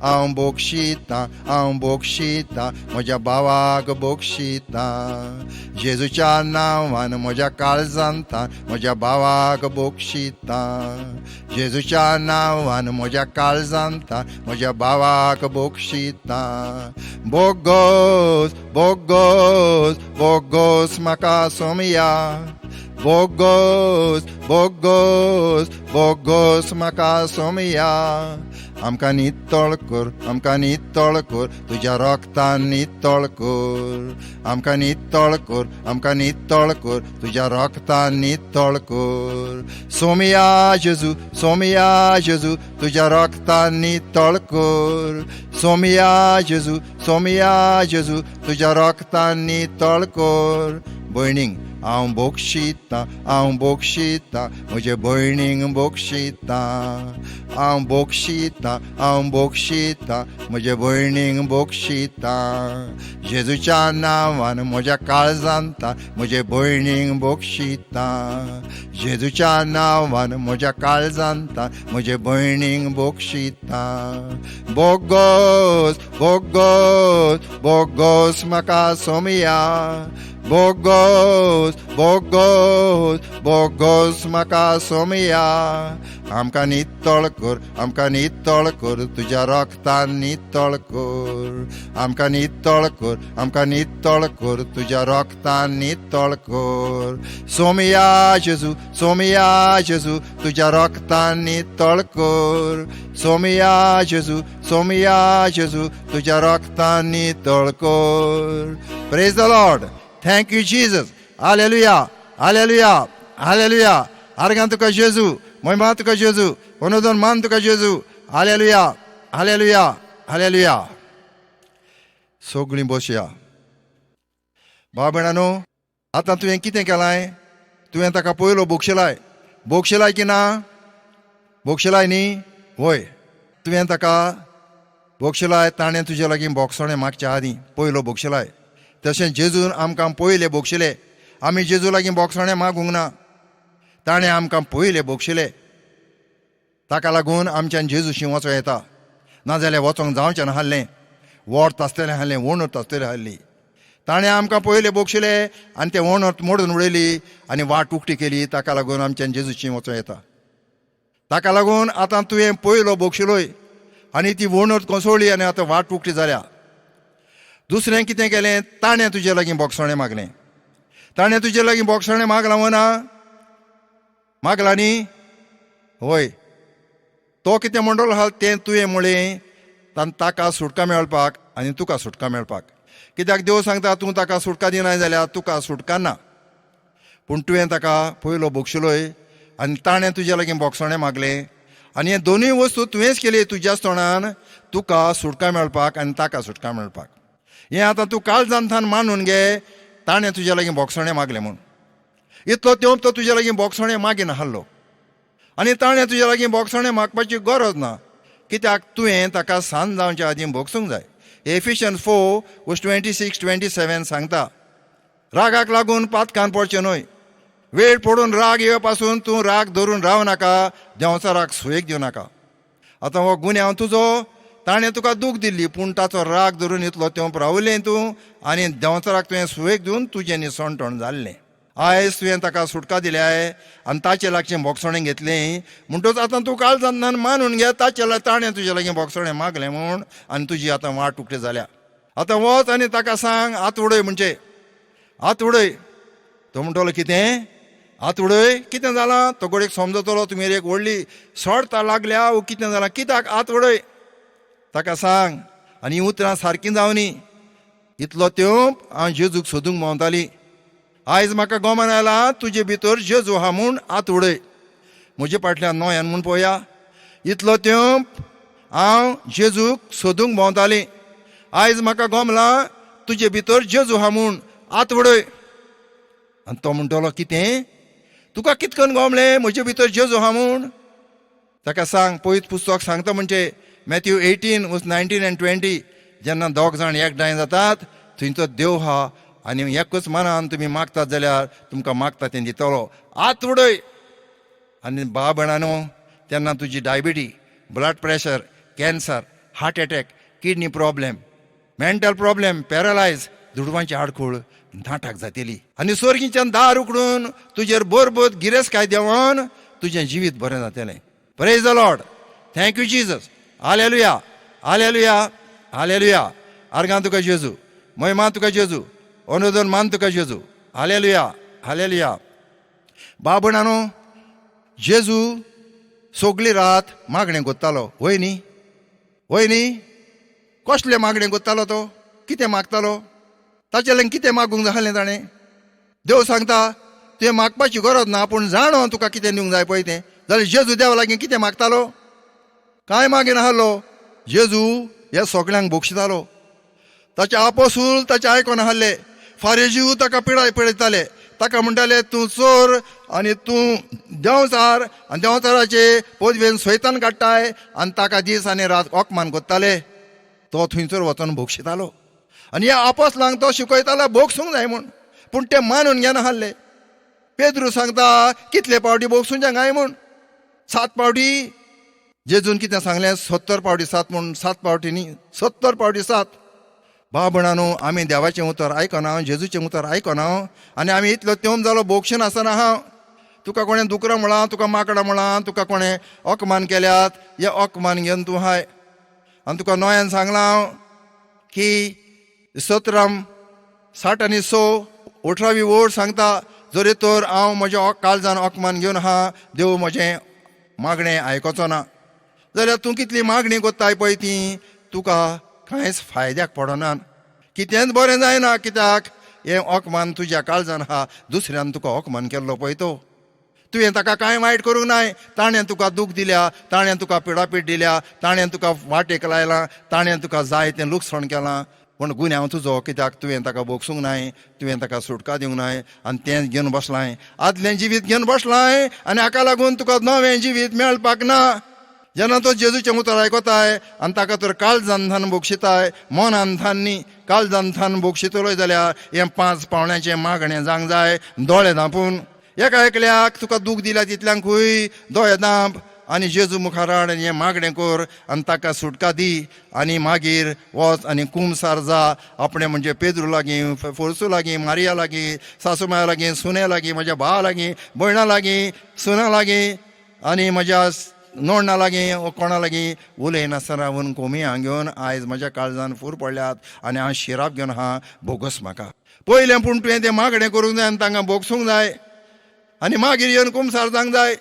हांव बोक्षितां, हांव बोक्षितां, म्हज्या भावाक बोक्षितां. जेजूच्या नांवान म्हज्या काळजांत म्हज्या भावाक बोक्षितां. जेजूच्या नांवान म्हज्या काळजांत म्हज्या भावाक बोक्षितां. बोगोस बोगोस बोगोस म्हाका सोमया. बोगोस बोगोस बोगोस म्हाका सोमया. आमकां नितळ कर, आमकां नितळ कर, तुज्या रक्तान नितळ कर. आमकां नितळ कर, आमकां नितळ कर, तुज्या रक्तान नितळ कर. सोमया जेजू, सोमया जेजू, तुज्या रक्तान नितळ कर. सोमया जेजू, सोमया जेजू, तुज्या रक्तान नितळ कर. भयणींक हांव बोक्षितां, हांव बोक्षितां, म्हजे भयणींक बोक्षितां. हांव बोक्षितां, हांव बोक्षितां, म्हजे भयणींक बोक्षितां. जेजूच्या नांवान म्हज्या काळजांत म्हजे भयणींक बोक्षितां. जेजूच्या नांवान म्हज्या काळजांत म्हजे भयणींक बोक्षितां. बोगोस बोगोस बोगोस म्हाका सोमया. बोगोस बोगोस बोगोस म्हाका सोमया. आमकां नितळ कर, आमकां नितळ कर, तुज्या रक्तान नितळ कर. आमकां नितळ कर, आमकां नितळ कर, तुज्या रक्तान नितळ कर. सोमया जेजू, सोमया जेजू, तुज्या रक्तान नितळ कर. सोमया जेजू, सोमया जेजू, तुज्या रक्तान नितळ कर. Praise the Lord. Thank you Jesus. Hallelujah, hallelujah, hallelujah. आर्गां तुका जेजू, महिमा तुका जेजू, अनुदान मान तुका जेजू. Hallelujah, hallelujah, hallelujah. सगळीं बसया. भाव भयणानो, आतां तुवें कितें केलां? तुवें ताका पयलो बोक्षलाय. बोक्षलाय की ना? बोक्षलाय न्ही? वय, तुवें ताका बोक्षलाय. ताणें तुजे लागीं बोगसणें मागच्या आदीं पयलो बोक्षलाय. तशें जेजून आमकां पयले बोगशिले. आमी जेजू लागीं बोगसणें मागूंक ना, ताणें आमकां पयले बोगशिले. ताका लागून आमच्यान जेजूशी वचों येता, नाजाल्यार वचोंक जावचें नासलें. वोर्त आसतलें आहलें, वणत आसतली आहली. ताणें आमकां पयले बोगशिले आनी ते वणत मोडून उडयली आनी वाट उक्ती केली. ताका लागून आमच्यान जेजूशी वचों येता. ताका लागून आतां तुवें पयलो बोगशिलोय आनी ती वणत कोसळ्ळी आनी आतां वाट उक्ती जाल्या. दुसरें कितें केलें? ताणें तुजे लागीं बोगसणें मागलें. ताणें तुजे लागीं बोगसणें मागलां वो ना? मागलां न्ही? हय. तो कितें म्हणटलो आहा तें तुवें म्हळें ताका सुटका मेळपाक आनी तुका सुटका मेळपाक. कित्याक देव सांगता तूं ताका सुटका दिनाय जाल्यार तुका सुटका ना. पूण तुवें ताका पयलो बोगशिलोय आनी ताणें तुजे लागीं बोगसणें मागलें आनी हे दोनूय वस्तू तुवेंच केली तुज्याच तोंडान, तुका सुटका मेळपाक आनी ताका सुटका मेळपाक. हें आतां तूं काळजांतल्यान मानून घे, ताणें तुज्या लागीं बोगसणें मागलें म्हूण. इतलो तेंप तो तुज्या लागीं बोगसणें मागीना आहलो आनी ताणें तुज्या लागीं बोगसणें मागपाची गरज ना, कित्याक तुवें ताका सांज जावच्या आदीं भोगसूंक जाय. एफिशियन 4:26-27 सांगता, रागाक लागून पातकान पडचें न्हय. वेळ पडून राग येवपा पासून तूं राग धरून राव नाका, देंवचाराक राग सुयेक दिवं नाका. आतां हो गुन्यांव तुजो, ताणें तुका दूख दिल्ली, पूण ताचो राग धरून इतलो तेंप रावलें तूं आनी देंवचाराक तुवें सुयेक दिवन तुजें निसणटण जाल्लें. आयज तुवें ताका सुटका दिल्याय आनी ताचे लागचें बोगसणें घेतलें, म्हणटकच आतां तूं काळजांतल्यान मानून घे ताचे ताणें तुजे लागीं बोगसणें मागलें म्हूण आनी तुजी आतां वाट उक्ती जाल्या. आतां वच आनी ताका सांग हात उडय, म्हणजे हात उडय. तो म्हणटलो कितें हात उडय? कितें जालां? तो घडयेक समजतलो तुमी एक व्हडली सडता लागल्या वो कितें जालां, कित्याक हात उडय? ताका सांग आनी ही उतरां सारकीं जावनी. इतलो तेंप हांव जेजूक सोदूंक भोंवताली, आयज म्हाका गोमान आयला तुजे भितर जेजू आहा म्हूण हात उडय. म्हजे फाटल्यान नोयान म्हूण पळोवया. इतलो तेंप हांव जेजूक सोदूंक भोंवताली, आयज म्हाका गोमलां तुजे भितर जेजू आहा म्हूण हात उडय. आनी तो म्हणटलो कितें? तुका कितकन गोमलें म्हजे भितर जेजू आहा म्हूण? ताका सांग, पयत पुस्तक सांगता म्हणजे मॅथ्यू 18:19-20, जेन्ना दोग जाण एकठांय जातात थंयचो देव आहा आनी एकच मनान तुमी मागतात जाल्यार तुमकां मागता तें दितलो. हात उडय. आनी भाव भयणानो, तेन्ना तुजी diabetes, blood pressure, cancer, heart attack, kidney problem, mental problem, paralyse, दुडवांची आडखळ नाटक जातली. आनी स्वर्गीच्यान दार उकडून तुजेर बरबत गिरेस्तकाय देंवन तुजें जिवीत बरें जातलें. Praise the Lord. Thank you Jesus. Hallelujah, hallelujah, hallelujah. आर्गां तुका जेजू, महिमा तुका जेजू, अनुदान मान तुका जेजू. Hallelujah, hallelujah. बाबणानो, जेजू सगली रात मागणें कोत्तालो, वय न्ही? वय न्ही? कसलें मागणें कोत्तालो तो? कितें मागतालो? ताचे लागीं कितें मागूंक जालें ताणें? देव सांगता तुवें मागपाची गरज ना, पूण जाणो तुका कितें दिवंक जाय पळय तें. जाल्यार जेजू देवा लागीं कितें मागतालो? कांय मागिना आहलो. जेजू हे सगळ्यांक बक्षितालो. ताचे आपोसूल ताचे आयकोन आहले. फारेजीव ताका पिडाय पिडयताले. ताका म्हणटाले तूं चोर आनी तूं देंवचार आनी देंवचाराचे पदवेन सैतान काडटाय, आनी ताका दीस आनी रात अपमान कोत्ताले. तो थंयसर वचोन भोगशितालो आनी ह्या आपोसलांक तो शिकयतालो भोगसूंक जाय म्हूण, पूण ते मानून घेना आहले. पेद्रू सांगता कितले पावटी भोगसूंचे काय म्हूण? 7 पावटी. जेजून कितें सांगलें? 70 पावटी 7 म्हूण. 7 पावटी न्ही, 70 पावटी 7. भाव भयणानो, आमी देवाचें उतर आयकना, जेजूचें उतर आयकना आनी आमी इतलो तेम जालो भोगशीन आसना. हांव तुका कोणें दुकरां म्हळां, तुका माकडां म्हळां, तुका कोणें अपमान केल्यात, हे अपमान घेवन तूं हाय. आनी तुका नव्यान सांगलां हांव की 17 60 आनी 6 18वी ओळ सांगता, जरी तर हांव म्हज्या काळजान अपमान घेवन आहा, देव म्हजें मागणें आयकोचो ना, जाल्यार तूं कितली मागणी कोत्ताय पळय ती तुका कांयच फायद्याक पडना, कितेंच बरें जायना. कित्याक हें अपमान तुज्या काळजान आहा, दुसऱ्यान तुका अपमान केल्लो पळय तो, तुवें ताका कांय वायट करूंक नाय, ताणें तुका दूख दिल्या, ताणें तुका पिडापीड दिल्या, ताणें तुका वाटेक लायलां, ताणें तुका जाय तें लुकसाण केलां, पूण गुन्यांव तुजो. कित्याक तुवें ताका भोगसूंक नाय, तुवें ताका सुटका दिवंक नाय आनी तें घेवन बसलां, आदलें जिवीत घेवन बसलां आनी हाका लागून तुका नवें जिवीत मेळपाक ना. जेन्ना तो जेजूचें उतर आयकताय आनी ताका तर काळजान थान भोगशिताय, मनान थान न्ही, काळजान थान भोगशितलोय जाल्यार हें 5 पावण्याचें मागणें जावंक जाय. दोळे धांपून एका एकल्याक तुका दूख दिल्या तितल्यांकूय दोळे धांप आनी जेजू मुखार हाड आनी हें मागणें कर आनी ताका सुटका दी आनी मागीर वच आनी कुमसार जा आपणें, म्हणजे पेद्रू लागीं, फोर्सू लागीं, मारिया लागीं, सासू माया लागीं, सुने लागीं, म्हज्या भावा लागीं, भयणा लागीं, सुना लागीं आनी म्हज्या नोडणा लागीं वो कोणा लागीं उलयनासतना रावून कोमियां घेवन आयज म्हज्या काळजान फूर पडल्यात आनी हांव शिराप घेवन आहा, भोगस म्हाका. पयलें पूण तुवें तें मागणें करूंक जाय आनी तांकां भोगसूंक जाय आनी मागीर येवन कुमसार जावंक जाय.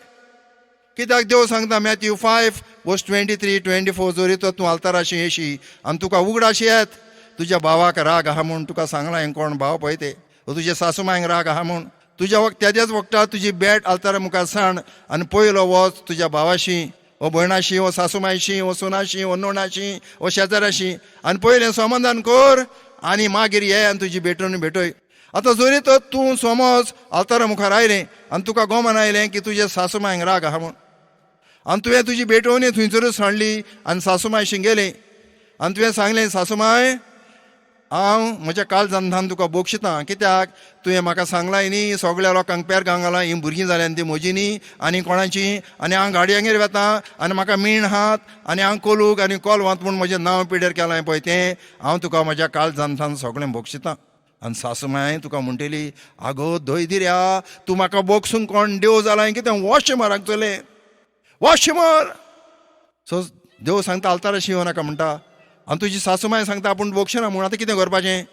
कित्याक देव सांगता मॅथ्यू 5:23-24, जरी तर तूं आल्ताराशी येशी आनी तुका उगडाशी येत तुज्या भावाक राग आहा म्हूण, तुका सांगलां हें कोण भाव पळय ते, तुज्या सासू मायंक राग आहा म्हूण, तुज्या वक्त तेद्याच वखता तुजी बेट आल्तारा मुखार सांड आनी पयलो वच तुज्या भावाशी वो भयणाशी वो सासू मायशी वो सुनाशी वो नोणाशी वो शेजाराशी आनी पयलें समाधान कर आनी मागीर ये आनी तुजी भेटून भेटय. आतां जरी तर तूं समज आल्तारा मुखार आयलें आनी तुका गोमान आयलें की तुज्या सासू मायंक राग आहा म्हूण आनी तुवें तुजी भेटवणी थंयसरूच सांडली आनी सासू मायशी गेली आनी तुवें सांगलें, सासू माय हांव म्हज्या काळजान थावन तुका बोगशितां, कित्याक तुवें म्हाका सांगलां न्ही सगळ्या लोकांक पेरगांव घालां, हीं भुरगीं जाल्यां तीं म्हजी न्ही आनी कोणाची, आनी हांव गाडयांगेर वेता आनी म्हाका मीण हात आनी हांव कोलूक आनी कोलवांत म्हूण म्हजें नांव पिड्यार केलां पळय तें हांव तुका म्हज्या काळजान थावन सगळें बोगशितां. आनी सासू माय तुका म्हणटली, आगो दय दिऱ्या, तूं म्हाका बोगसूंक कोण देव जालां कितें, वॉश माराक चले, वॉश मार. सो देव सांगता आल्ताराशी येवं नाका म्हणटा आनी तुजी सासू माय सांगता आपूण बोगशना म्हूण, आतां कितें करपाचें?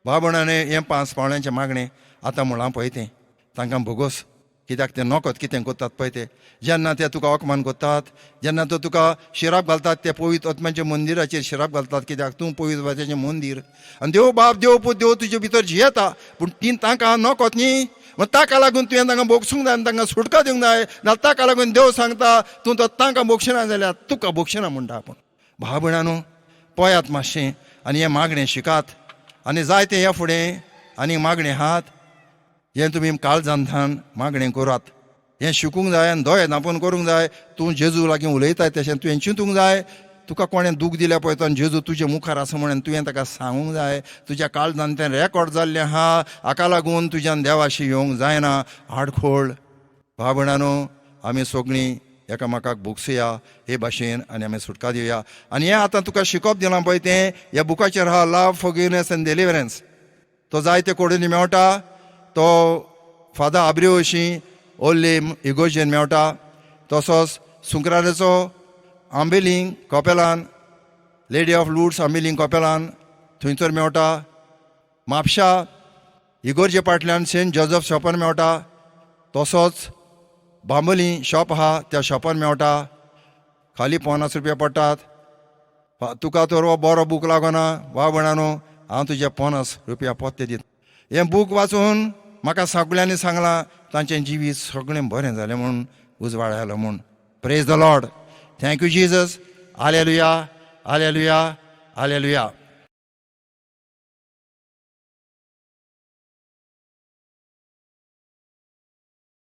बाबणाने हें 5 पावण्यांचें मागणें आतां म्हळां पळय तें तांकां भोगोस, कित्याक तें नोकत कितें करतात पळय ते. जेन्ना ते तुका अपमान करतात, जेन्ना ते तुका शिराप घालतात, ते पवित्र आत्म्याच्या मंदिराचेर शिराप घालतात, कित्याक तूं पवित्र आत्म्याचें मंदीर आनी देव बाप देव पूत देव तुजे भितर जियेता, पूण ती तांकां नोकत न्ही, मग ताका लागून तुवें तांकां भोगसूंक जाय आनी तांकां सुटका दिवंक जाय. ना ताका लागून देव सांगता तूं तर तांकां भोगशिना जाल्यार तुका भोगशिना म्हणटा आपूण. भाव भयणानो पळयात मातशें आनी हें मागणें शिकात आनी जायतें ह्या फुडें आनी मागणें आहात हें तुमी काळजान थावन मागणें करात. हें शिकूंक जाय आनी दोळे धांपून करूंक जाय. तूं जेजू लागीं उलयताय तशें तुवें चिंतूंक जाय. तुका कोणें दूख दिल्या पळय तो आनी जेजू तुजे मुखार आसा म्हणून तुवें ताका सांगूंक जाय. तुज्या काळजान तें रेकॉर्ड जाल्लें आहा, हाका लागून तुज्यान देवाशी येवंक जायना आडखोळ. भाव भयणानो आमी सगळीं एकामेकाक भोगसुया हे भाशेन आनी आमी सुटका दिवया. आनी हें आतां तुका शिकोवप दिलां पळय तें ह्या बुकाचेर आहा, लव, फॉरगिवनेस एंड डिलिवरन्स. तो जायते कोडूनी मेवटा. तो फादर आब्रियो अशी ओल्ली इगोर्जेन मेवटा. तसोच सुंक्राराचो आंबेलिंग कपेलान, लेडी ऑफ लुर्ड्स आंबेलिंग कपेलान थंयसर मेवटा. म्हापशा इगोर्जे पाटल्यान सेंट जोजफ शॉपान मेवटा. तसोच बांबोली शॉप आहा, त्या शॉपान मेवटा. खाली 50 रुपया पडटात. तुका तर हो बरो बूक लागना वा भयणानो, हांव तुजे 50 रुपया पोत्ते दिता. हें बूक वाचून म्हाका सगळ्यांनी सांगलां, तांचें जिवीत सगळें बरें जालें म्हूण, उजवाड आयलो म्हूण. Praise the Lord. Thank you, Jesus. Hallelujah, hallelujah, hallelujah.